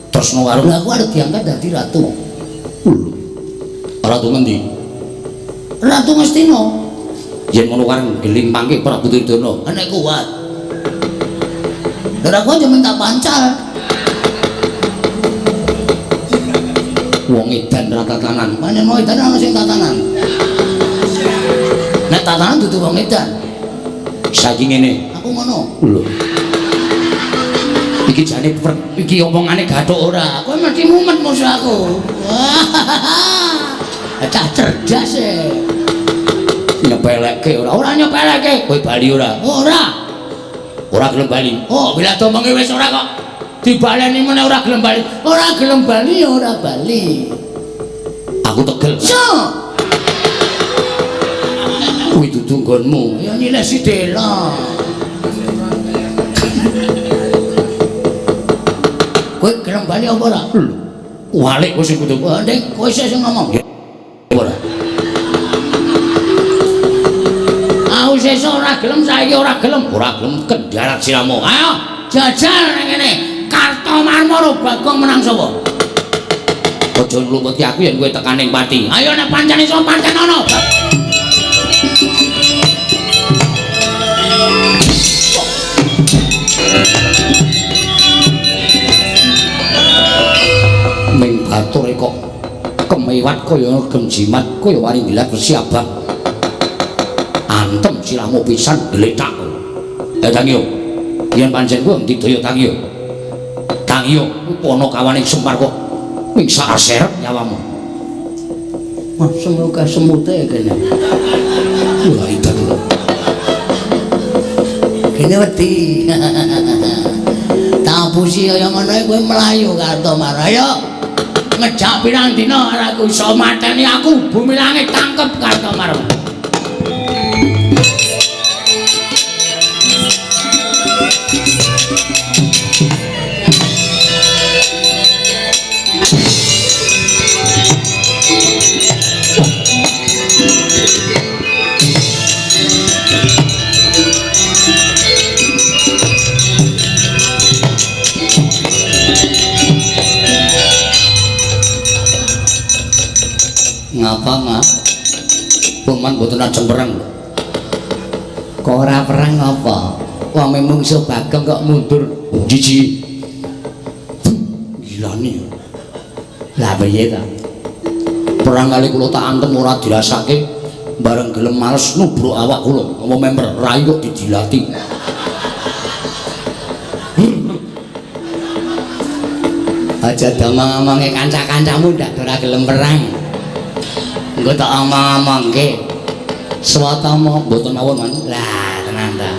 Tresna karo lha aku arep diangkat dadi ratu. Lho. Ratu ngendi? Ratu Ngastina. Yen ngono kareng gelimpangke Prabu Duryudana. Nek kuat. Lha aku aja minta pancal. Wong edan ra tatanan. Pancen wong edan ana sing tatanan. Nek tatanan dudu wong edan. Saiki ngene. Aku ngono. Lho. Iki jane iki omongane gathuk ora. Kowe mesti mumet musuh aku. Cah cerdas e. Nyepelekke ora? Ora nyepelekke. Kowe bali ora? Ora. Ora gelem bali. Oh, bila domonge wis ora kok dibaleni meneh ora gelem bali. Ora gelem bali ya ora bali. Aku tegel. So. Kuwi dudu nggonmu. Ya nyilih sidela. Kowe gelem bali apa ora? Lho, walik kowe sing kudu. Wah, Ning, kowe sing ngomong. Ora. Aku sesuk ora gelem, saiki ora gelem. Ora gelem kendarat siramu. Ayo, jajal nang kene. Kartomarma karo Bagong menang sapa? Aja nglumputi aku yen kowe tekan ning pati. Ayo nek pancen iso pancen ana. Ming bature kok kemewat kaya ngegem jimat kaya wani ngilat besi abang. Antem sirahmu pisan gletak. Tangiyo. Yen pancen kuwi didaya tangiyo. Tangiyo ponokawane Semar kok ming sak serep nyawamu. Wah, semoga semute kene. Wah, edan. Kene wedi. Tapusi kaya ngono kowe mlayu Kartomarma. Ayo ngejak pirang dina ora aku iso mateni aku bumi langit tangkep Kartomarma. Ngapa, Mak? Paman mboten ajeng perang lho. Kok ora perang apa? Wong mungsuh Bagong kok mundur. Jiji. Gilani. Lah piye ta? Perang kali kula tak antem ora dirasake, bareng gelem males nubruk awak kula. Apa member rai kok didilati. Aja domong-omonge kanca-kancamu ndak ora gelem perang. Engko tak omong-omongke. Swatama mboten mawon, Man. Lah, tenan ta.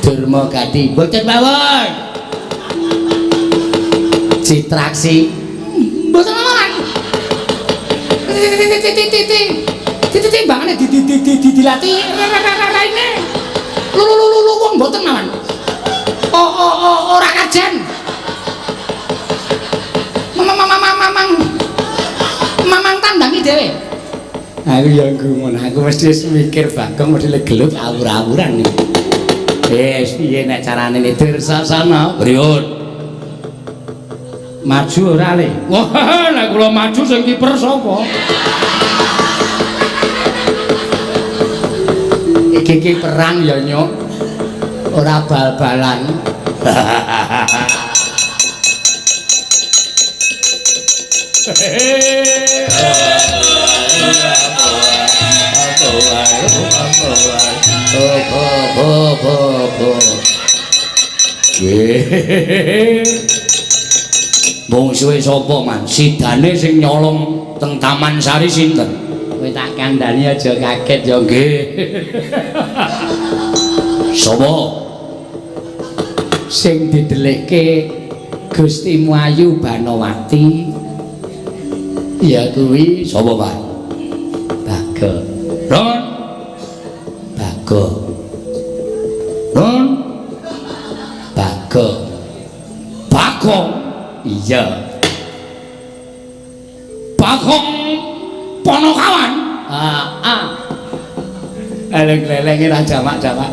Durma Gati mboten mawon. Citraksi mboten mawon. Timbangane didilati raine. Lu lu lu lu wong mboten mawon. Oh ora kajen. Mamang tandangi dhewe. Aku ya gumun, aku mesti mikir Bagong mesti gelut awur-awuran iki. Wis piye nek carane Dursasana? Priyun? Maju ora le? Wah, nek kula maju sing kiper sapa? Iki iki perang ya, Nyuk. Ora bal-balan. Mungsuhe sapa, Man? Sidane sing nyolong teng Taman Sari sinten? Kowe tak kandhani aja kaget ya nggih. Sapa? Sing didelikke Gusti Muayu Banowati ya kuwi sapa, Pak? Bagong. Ron. Bagong. Ron. Bagong. Bagong. Iya. Bagong Ponokawan. Heeh. Eleng-elenge ra jamak-jamak.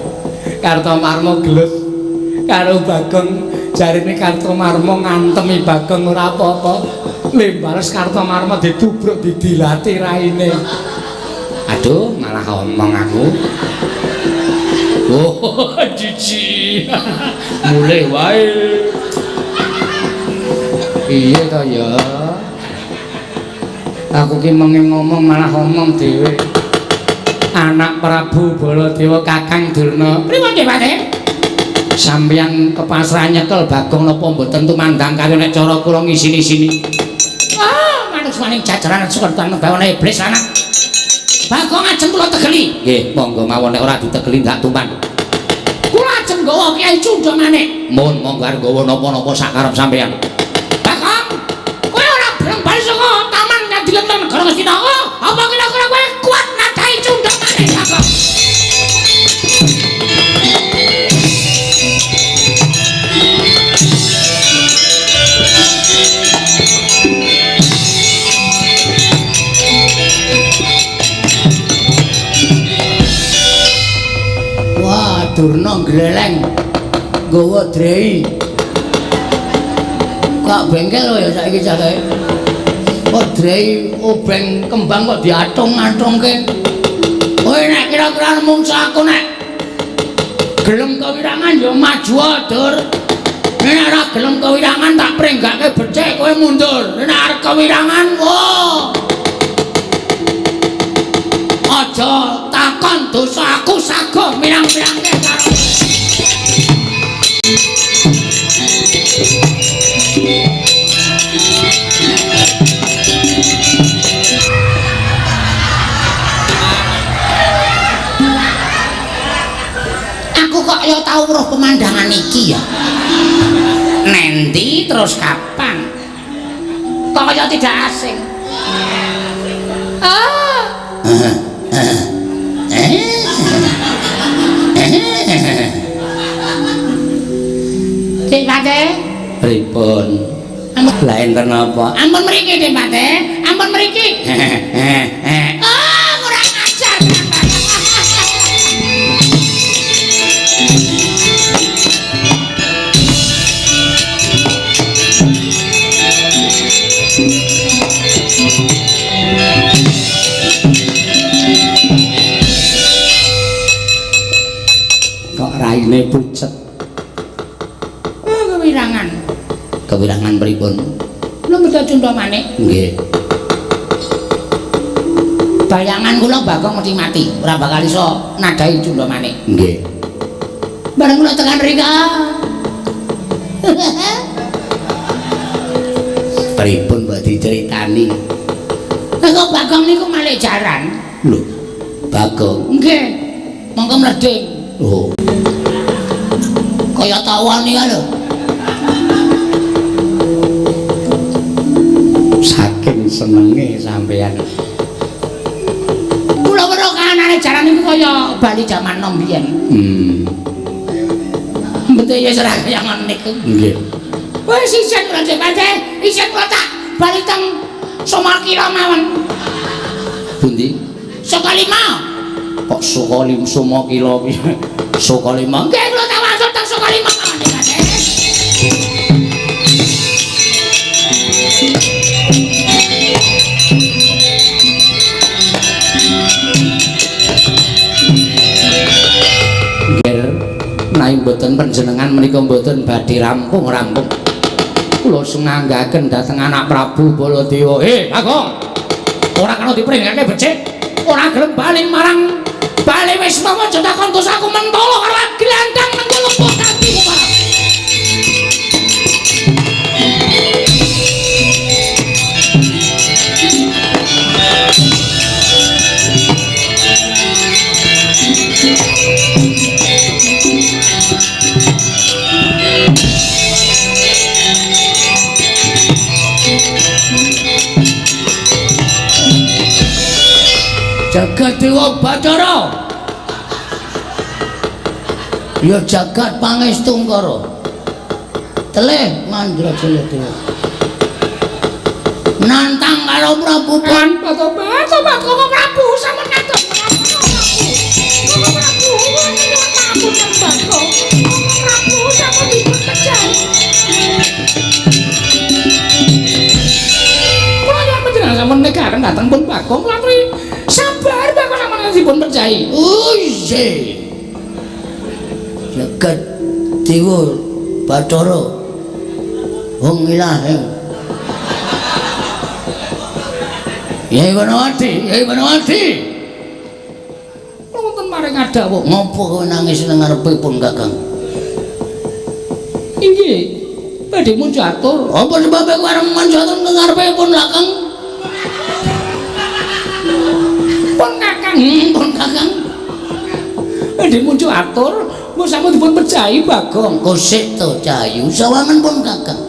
Kartomarma gelut karo Bagong, jarine Kartomarma ngantemi Bagong ora apa-apa. Limbares Kartomarma ditubruk didilati raine. Aduh, malah omong aku. Oh, jijik. Mulih wae. Piye to ya? Aku ki menge ngomong malah omong dhewe. Anak Prabu Baladewa Kakang Durna. Pripun nggih, Pak? Sampeyan kepasrahan nyekel Bagong napa mboten tumandang karo nek cara kula ngisini-sini. Ah, manus maning jajaran sukertan bawana iblis anak. Bagong ajeng kula tegeli. Nggih, monggo mawon nek ora ditegeli ndak tumpan. Kula ajeng nggawa Kyai Cundha Manik. Mun monggo arep nggawa napa-napa sak karep sampeyan. Bagong, kowe ora gelem bali saka taman Kadilenton Negara Ngastina. Apa kira-kira kowe kuat nadahi Cundha Manik? Durna gleleng nggawa drei. Kak bengkel ya saiki cah kae. Kok drei obeng kembang kok diatung-atungke. Kowe nek kira-kira mungsa aku nek gelem kewirangan ya maju Dur. Nek ora gelem kewirangan tak prenggake becik kowe mundur. Nek arep kewirangan wo. Aja takon dosa aku sago mirang-mirangke karo. Aku kok ya tau weruh pemandangan iki ya. Nendi terus kapan? Kok kaya tidak asing. Ah. Dik Pate, Pripun? Lah enten napa? Ampun mriki Dik Pate, ampun mriki. Ah, kurang ajar. Kok raine pucet? Oh, kewirangan. Kewirangan pripun? Lho mboten cundha manik. Nggih. Bayangan kula Bagong mesti mati, ora bakal iso nadhahi cundha manik. Nggih. Bareng kula tekan rika. Pripun mbok diceritani? Kok Bagong niku malih jaran. Lho, Bagong. Nggih. Monggo mleding. Oh. Kaya tawon iki lho. Saking senenge sampean. Kula weruh kahanane jaran niku kaya bali jaman nom biyen. Mboten ya ora kaya ngono niku. Nggih. Wis isin kula Dik Pate, isin kula tak bali teng Sumakila mawon. Pundi? Sukalima. Kok Sukalima Sumakila piye? Sukalima. Nggih kula tak wangsul teng Sukalima mawon Dik Pate. Nggih, menawi mboten panjenengan menika mboten badhe rampung-rampung. Kula senganggaken dhateng anak Prabu Baladewa. Bagong. Ora kena dipringgake becik, ora gelem bali marang bali wis mawa aja takon dosaku mentolo karo glandang nang lembuh kaki marang. Jagat Dewa Bathara. Ya jagat Pangestungkara. Teleh Mandrajaya Dewa. Nantang karo Prabu Pan. Tobat, tobat, Koko Prabu sampun ngatur. Koko Prabu, nyuwun pangapunten Bagong. Koko Prabu sampun dipun pejahi. Kula nyuwun panjenengan sampun negaken dhateng pun Bagong kula aturi sabar Bagong sampun dipun pejahi. Oh iya. Jagat Dewa Bathara. Wong ilahing. Yai Banawati, Yai Banawati. Kula wonten maring adawuh. Ngopo kowe nangis nang ngarepe pun Kakang? Inggih. Badhe muncatur. Apa sebabe kowe arep muncatur nang ngarepe pun Kakang? Pun Kakang, pun Kakang. Badhe muncatur, mbok sampun dipun pejahi Bagong. Kosik to Cahayu sawangan pun Kakang.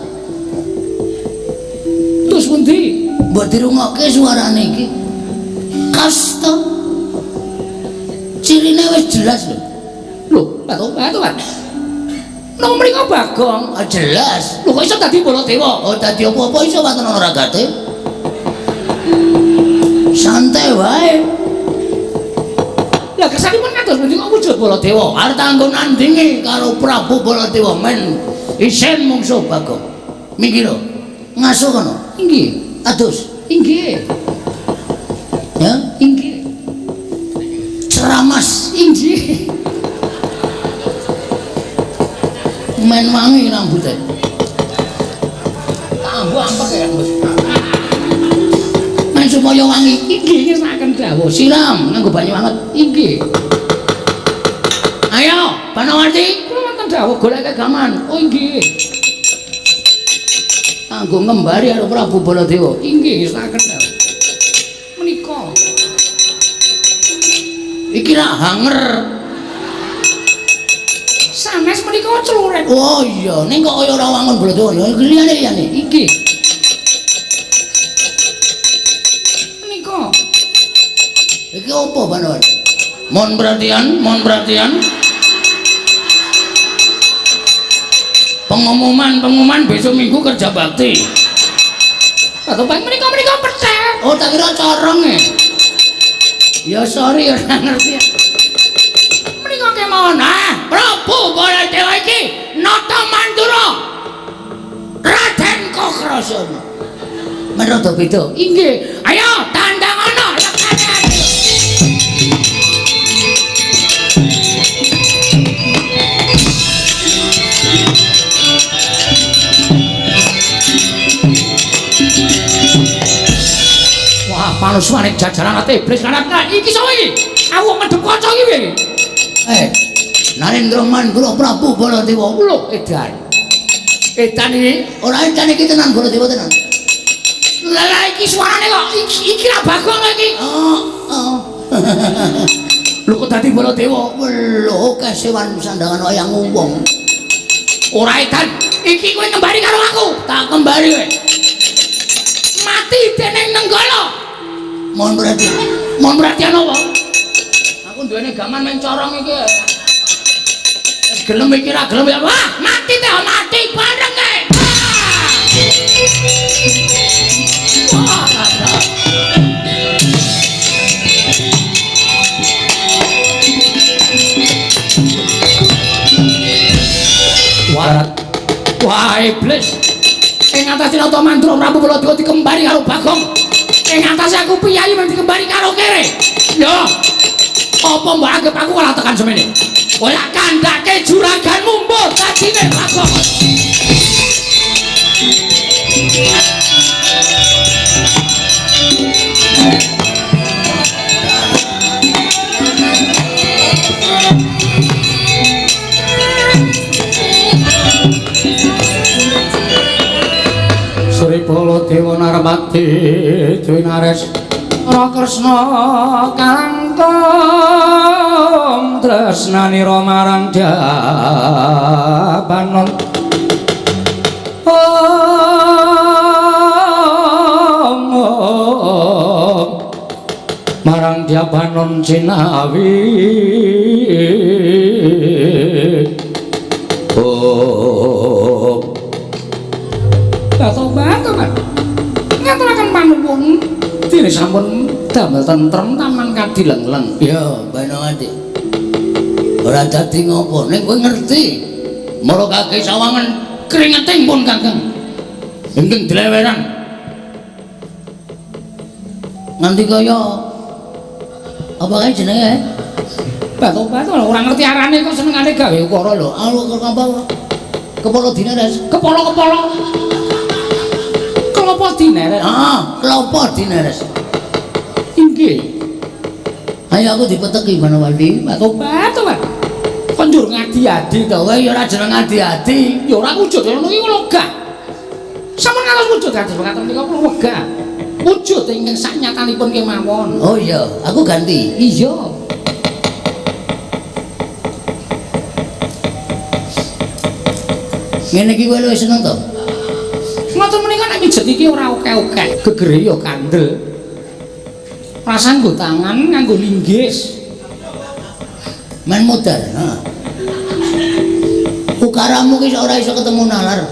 Terus pundi? Mbok dirungokke suarane iki. Khas to. Cirine wis jelas lho. Lho, Pak. Nang mriko Bagong. Ah, jelas. Lho kok iso dadi Baladewa? Oh, dadi apa-apa iso wonten ana ragate. Santai wae. Lah kersanipun kados pundi kok wujud Baladewa? Arep tanggo nandingi karo Prabu Baladewa men isin mungsuh Bagong. Minggir. Ngaso kono. Inggih. Adus. Inggih. Ya, inggih. Ceramas. Inggih. Men wangi rambute. Ambu ampek ya, Bos. Men supaya wangi. Inggih ngersakaken dawuh. Siram nganggo banyu anget. Inggih. Ayo, Banawarti, kula wonten dawuh goleke gaman. Oh inggih. Kanggo ngembari karo Prabu Baladewa. Inggih ngersakaken dawuh. Menika. Iki rak hanger. Sanes menika cluret. Oh iya, ning kok kaya ora wangun Baladewa. Ya liyane-liyane. Inggih. Menika. Iki opo, Banawarti? Mohon perhatian, mohon perhatian. Pengumuman besok minggu kerja bakti. Atau paling menika menika pecah. Oh, tak kira corong e. Ya sorry ora ngerti. Menika kemawon. Ah, Prabu Baladewa iki nata Mandura. Raden Kokrasana. Men rada beda. Inggih. Ayo tandang ana lekane. Wah, panuswane jajaran ate iblis lanang. Iki sapa iki? Aku ngedep kaca iki piye iki? Narendra Mandura Prabu Baladewa. Lho, edan. Edan iki ora edan iki tenan Baladewa tenan. Lah lah iki suarane kok iki ra Bagong iki. Oh, oh. Lho kok dadi Baladewa? Lho, kesewan sandangan wayang wong. Ora edan. Iki kowe ngembari karo aku. Tak kembari kowe. Mati dening Nenggala. Mohon perhatian. Mohon perhatian apa? Aku duwene gaman main corong iki. Wis gelem iki ra gelem ya. Wah, mati teh mati bareng kae. Wah, wah, wah iblis. Ing atase Nata Mandura Prabu Baladewa dikembari karo Bagong. Ing atase aku piyayi mung dikembari karo kere. Yo. Apa mbok anggap aku kalah tekan semene? Kowe tak kandhake juraganmu mbok dadine Bagong. Sri Baladewa Narmati Dwinares Kresna kalangkung tresnanira marang Dapanon. Om, om, marang Dapanon cinawi. Om. Tobat, tobat. Ngaturaken panuwun. Dene sampun damel tentrem taman kadilengleng. Ya, Banawati. Ora dadi ngopo, ning kowe ngerti. Mara kake sawangan kringeting pun Kakang. Ingkang dleweran. Nganti kaya apa kae jenenge? Batu-batu ora ngerti arane kok senengane gawe ukara lho. Aku apa? Kepala dineres. Kepala-kepala. Klopo dineres. Heeh, klopo dineres. Inggih. Ayo aku dipeteki Banawati. Batu-batu, Pak. Kon njur ngadi-adi to kowe ya ora jeneng ngadi-adi. Ya ora wujud ngono iki wegah. Sampun ngantos wujud kados mekaten menika kula wegah. Wujud ingkang saknyatanipun kemawon. Oh iya, aku ganti. Iya. Ngene iki kowe luwih seneng to? Ngoten menika nek mijet iki ora oke-oke, gegere ya kandel. Rasa nggo tangan nganggo linggis. Men modal, heeh. Ukaramu ki ora iso ketemu nalar.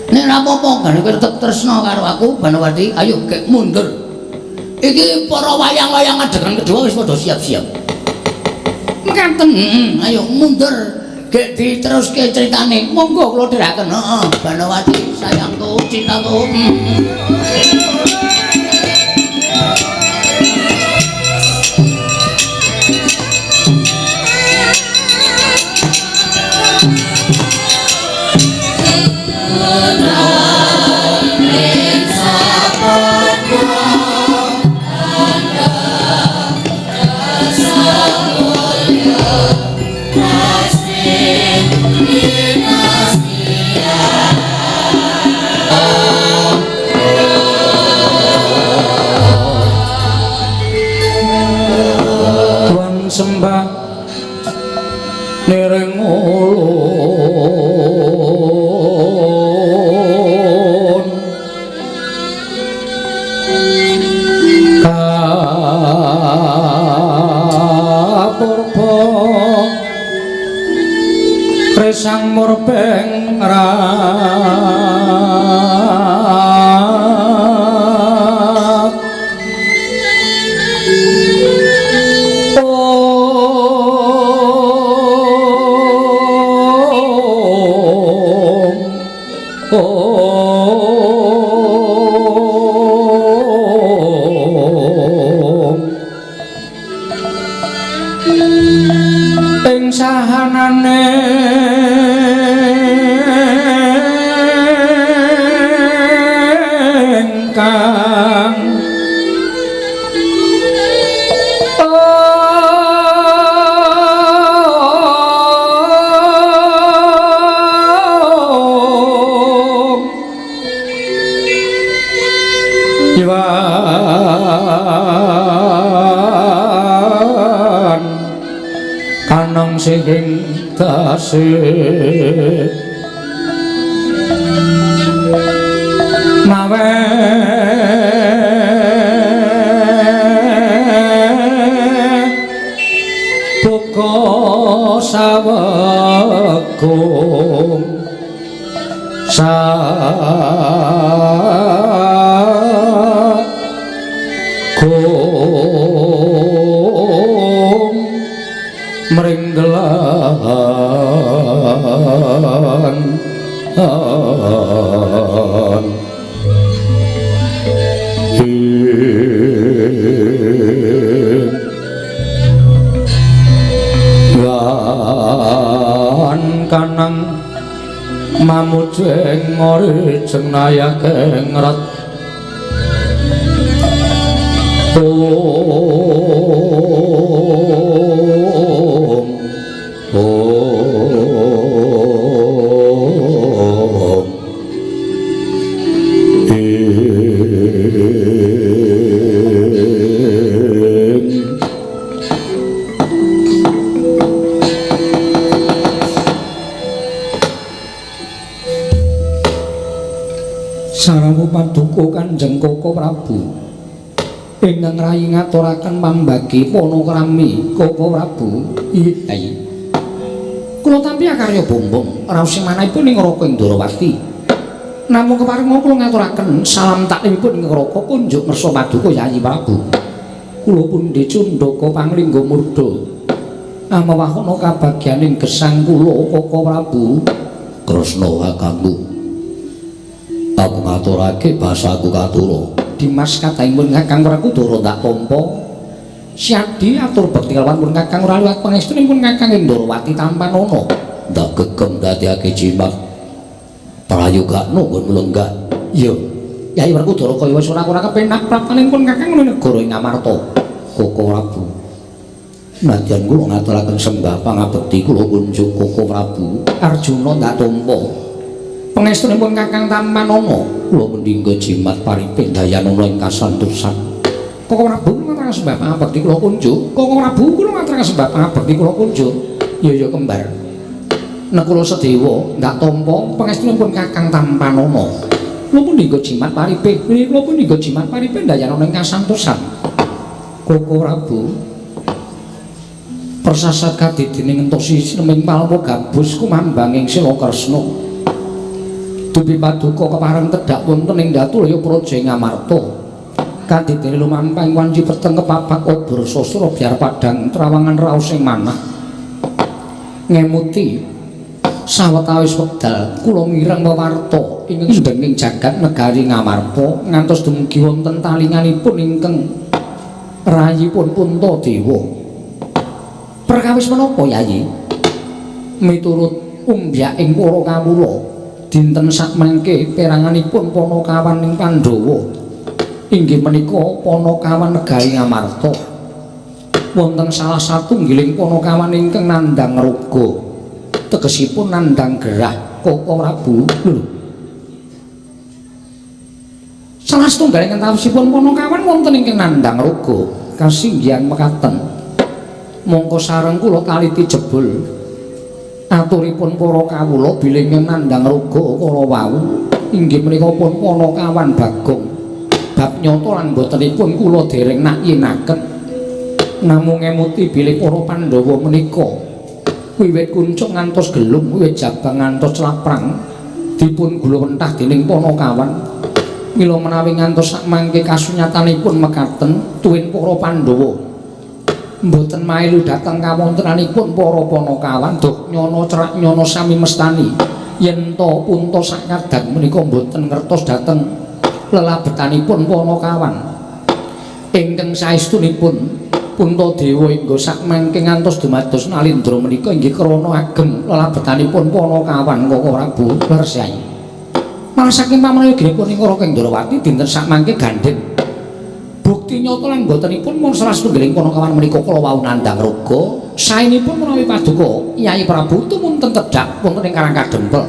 Nek ora apa-apa, gane kowe tetep tresna karo aku, Banawati. Ayo gek mundur. Iki para wayang-wayang adegan kedua wis padha siap-siap. Mekaten, ayo mundur. Gek diteruske critane. Monggo kula dherekaken. Heeh, Banowati sayangku, cintaku. Tuan sembah niring ulun kapurba resang murbeng rat Om Ing sahanane ingkang Om Iwan kanong sing dasi mawe buka saweggung sagung mring delan Lan kanang mamujeng orijeng nayake ngret Om Om Ing Sarawu paduka Kanjeng Koko Prabu ingkang rayi ngaturaken pambagi panakrami Koko Prabu. Iya. Kula tampi akarya bombong raos manahipun ing Raka Indrawati. Namung keparenga kula ngaturaken salam taklimipun ing Raka kunjuk ngersa paduka Yayi Prabu. Kula pundi cundaka panglingga murda. Amawahana kabagyaning gesang kula Koko Prabu. Kresna kakangku. Aku ngaturake basaku katura. Dimas katahipun Kakang Werkudara ndak tampa. Syadi atur bekti kelawan pun Kakang ora liwat pangestunipun Kakang Indrawati tampanana. Ndak gegem dadiake jimat. Prayogakno nggon mlenggah. Iya. Yayi Werkudara kaya wis ora kepenak praptaning pun Kakang ning negara ing Amarta. Koko Prabu. Nadyan kula ngaturaken sembah pangabekti kula kunjuk Koko Prabu. Arjuna ndak tampa. Pangestunipun Kakang tampanana. Kula mendingga jimat paripin dayanana ing kasantosan. Koko Prabu kula ngaturaken sembah pangabekti kula kunjuk. Koko Prabu kula ngaturaken sembah pangabekti kula kunjuk. Ya ya kembar. Nekula Sedewa ndak tampa pangestunipun Kakang tampanana. Kula punika jimat paripin. Kula punika jimat paripin dayanana ing kasantosan. Koko Prabu persasat kadidine ngentosi sineming palma gabus kumambang ing Sila Kresna. Dupi paduka kepareng tedhak wonten ing Datulaya Praja ing Amarta. Kadidene lumampah wanci peteng kepapak obor sastra biar padang trawangan raos ing manah. Ngemuti sawetawis wekdal kula mireng wewarta ingkang sundenging jagat negari Ngamarta ngantos dumugi wonten talinganipun ingkang rayipun Puntadewa. Perkawis menapa Yayi? Miturut umbyaking para kawula dinten sakmangke peranganipun Panakawan ing Pandhawa inggih menika Panakawan negari Ngamarta. Wonten salah satunggiling Panakawan ingkang nandhang raga, tegesipun nandhang gerah Koko Prabu. Lho, salah satunggaling antawisipun Panakawan wonten ingkang nandhang raga kasinggihan mekaten. Mongko sareng kula kaliti jebul aturipun para kawula bilih nandhang raga kala wau inggih menika pun Panakawan Bagong. Bab nyata lan botenipun kula dereng nakyinaken, namung ngemuti bilih para Pandhawa menika wiwit kuncung ngantos gelung, wiwit jabang ngantos claprang dipun gulawentah dening Panakawan. Mila menawi ngantos sakmangke kasunyatanipun mekaten tuwin para Pandhawa mboten mailu dhateng kawontenanipun para Panakawan, duh nyana cerak nyana sami mestani yen ta punta sakadang menika mboten ngertos dhateng lelabetanipun Panakawan. Ingkang saestunipun Puntadewa hingga sakmangke ngantos dumados Nalindra menika inggih krana ageng lelabetanipun Panakawan Koko Prabu. Leres Yai. Malah saking pamrayoginipun ing Raka Ndrawati dinten sakmangke gandheng bukti nyata lan botenipun mun salah satunggiling Panakawan menika kala wau nandhang raga, saenipun menawi paduka Yai Prabu tumunten tedhak wonten ing Karang Kadempel.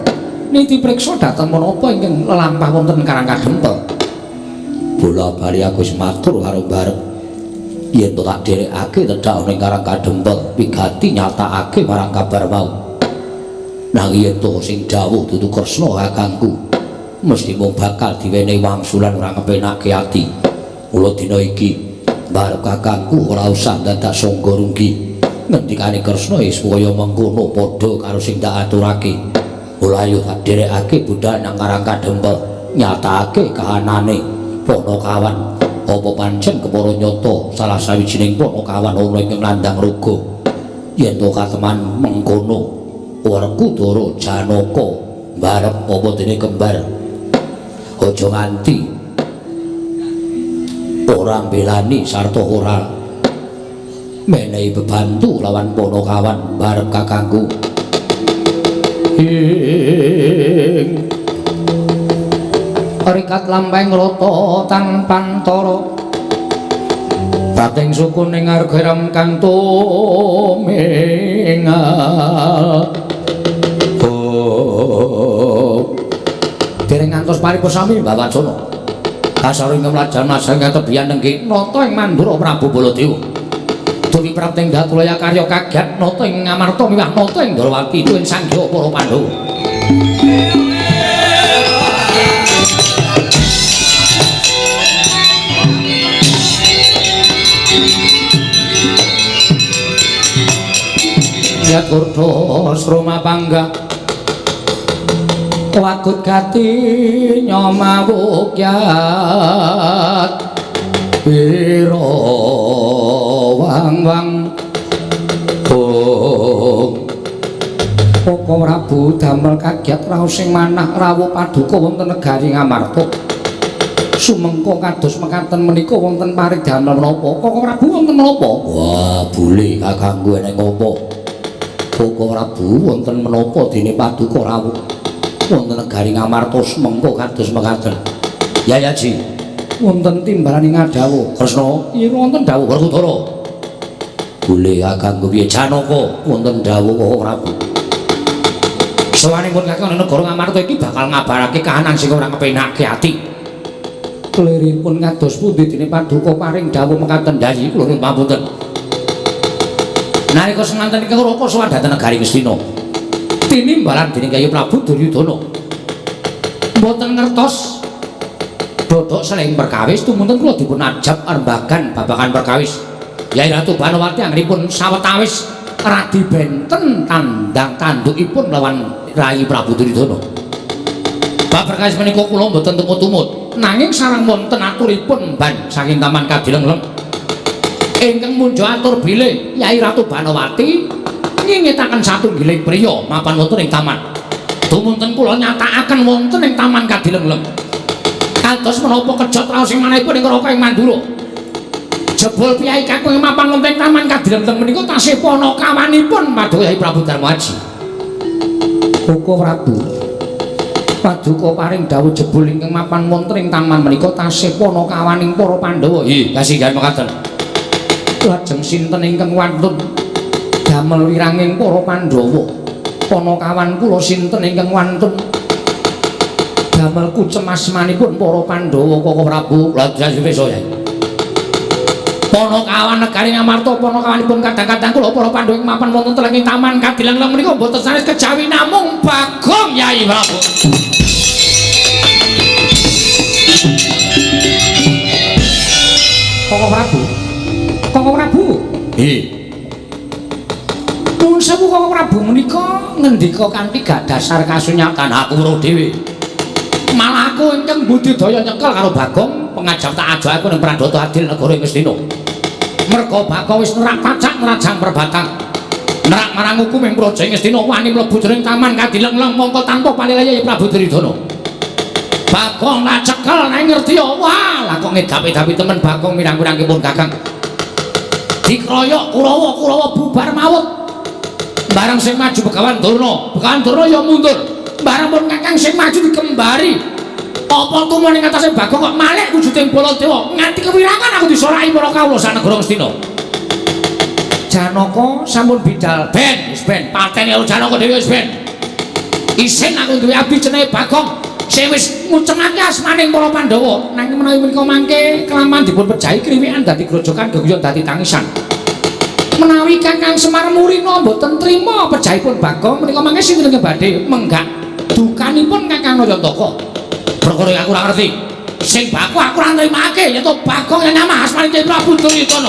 Niti priksa dhateng menapa ingkang lelampah wonten Karang Kadempel. Bola bali aku wis matur karo barep yen to tak dherekake tedhak ning Karang Kadempel wigati nyatakake marang kabar mau. Nanging yen to sing dawuh dudu Kresna kakangku, mesti mung bakal diwenehi wangsulan ora ngepenake ati. Mula dina iki barep kakangku ora usah dadak sangga runggi. Ngendikane Kresna wis kaya mengkono padha karo sing tak aturake. Mula ayo tak dherekake budhal nang Karang Kadempel nyatakake kahanane Panakawan. Apa pancen kepara nyata salah sawijining Panakawan ana ingkang nandhang raga? Yen to kateman mengkono, Werkudara Janaka barep apa dene kembar. Aja nganti ora mbelani sarta ora menehi bebantu lawan Panakawan barep kakangku. Ing rikat lampahing rata tanpantara bating suku ning arga kang tumingal. Oh, dereng ngantos paripun sami Mbah Wacana. Kasaro ing mlajar masang tebihan nenggi nata ing Mandura Prabu Baladewa. Dewi prapting Datulaya karya kagiat nata ing Ngamarta miwah nata ing Ndrawati tuwin sangya para Pandhawa. Ya kurdo sroma pangga wagut gati nyomawukyat wira wang wang bong. Koko Prabu damel kagiat raos sing manah rawuh paduka wonten negari Ngamarta. Sumengko kados mekaten menika wonten paring damel menapa? Koko Prabu wonten menapa? Wah, bule kakangku eneng apa? Koko Prabu wonten menapa dene paduka rawuh wonten negari Ngamarta sumengko kados mekaten. Yayaji, wonten timbalan ing ngadhawuh Kresna, iya wonten dawuh Werkudara. Bule kakangku piye Janaka wonten dawuh Koko Prabu. Sowanipun kakang negara Ngamarta iki bakal ngabarake kahanan sing ora ngepenake ati. Kliripun kados pundi dene paduka paring dawuh mekaten Yayi kula nyuwun pamunten. Nalika semanten iki Raka sowan dhateng negari Ngastina. Tinimbalan dening Kyai Prabu Duryudana. Mboten ngertos dodok seling perkawis tumunten kula dipun ajab rembagan babagan perkawis. Yai Ratu Banowati anggenipun sawetawis radi benten tandang tandukipun lawan Rayi Prabu Duryudana. Bab perkawis menika kula mboten tumut-tumut, nanging sareng wonten aturipun ban saking Taman Kadilengleng. Ingkang munjo atur bilih Yai Ratu Banowati ngingetaken satunggiling priya mapan wonten ing taman. Dumunten kula nyatakaken wonten ing Taman Kadilengleng. Kados menapa kejot raos ing manahipun ing Raka ing Mandura. Jebul piyai kakung ing mapan wonten ing Taman Kadilengleng menika tasih panakawanipun Paduka Yai Prabu Darmaji. Koko Prabu, paduka paring dawuh jebul ingkang mapan wonten ing taman menika tasih panakawaning para Pandhawa. Nggih, kasinggihan mekaten. Lajeng sinten ingkang wantun damel wiranging para Pandhawa? Panakawan kula sinten ingkang wantun damel kucemasmanipun para Pandhawa, Koko Prabu? Lajeng wis Yai. Panakawan negari Ngamarta, panakawanipun kadang-kadang kula para Pandhawa ing mapan wonten telenging Taman Kadilengleng menika mboten sanes kejawi namung Bagong Yai Prabu. Koko Prabu. Koko Prabu. Nggih. Nuwun sewu Koko Prabu menika ngendika kanthi gak dasar kasunyatan. Aku weruh dhewe. Malah aku ingkang budidaya nyekel karo Bagong pengajap tak ajo aku ning Pradata Adil negara ing Ngastina. Merga Bagong wis nerak pacak nerajang perbatang. Nerak marang hukum ing praja ing Ngastina wani mlebu jroning Taman Kadilengleng mongko tanpa palilaya Prabu Duryudana. Bagong tak cekel nek ngerti ya wah lah kok ngedapi-dapi temen Bagong mirang-mirangipun Kakang. Dikroyok Kurawa, Kurawa bubar mawut. Barang sing maju Begawan Durna, Begawan Durna ya mundur. Barang pun Kakang sing maju dikembari. Apa tumon ing atase Bagong kok malik wujuding Baladewa nganti kewirangan aku disoraki para kawula sak negara Ngastina. Janaka sampun bidal. Ben, wis ben, pateni karo Janaka dhewe wis ben. Isin aku duwe abdi jenenge Bagong sing wis ngucengake asmaning para Pandhawa. Nanging menawi menika mangke kelaman dipun pejahi kriwikan dadi grojogan geguyon dadi tangisan. Menawi Kakang Semar Murina mboten trima pejahipun Bagong menika mangke sinten ingkang badhe menggak dukanipun Kakang Nayantaka? Perkara aku ora ngerti. Sing baku aku ora nrimake yen to Bagong yang nyamah asmane Prabu Duryudana.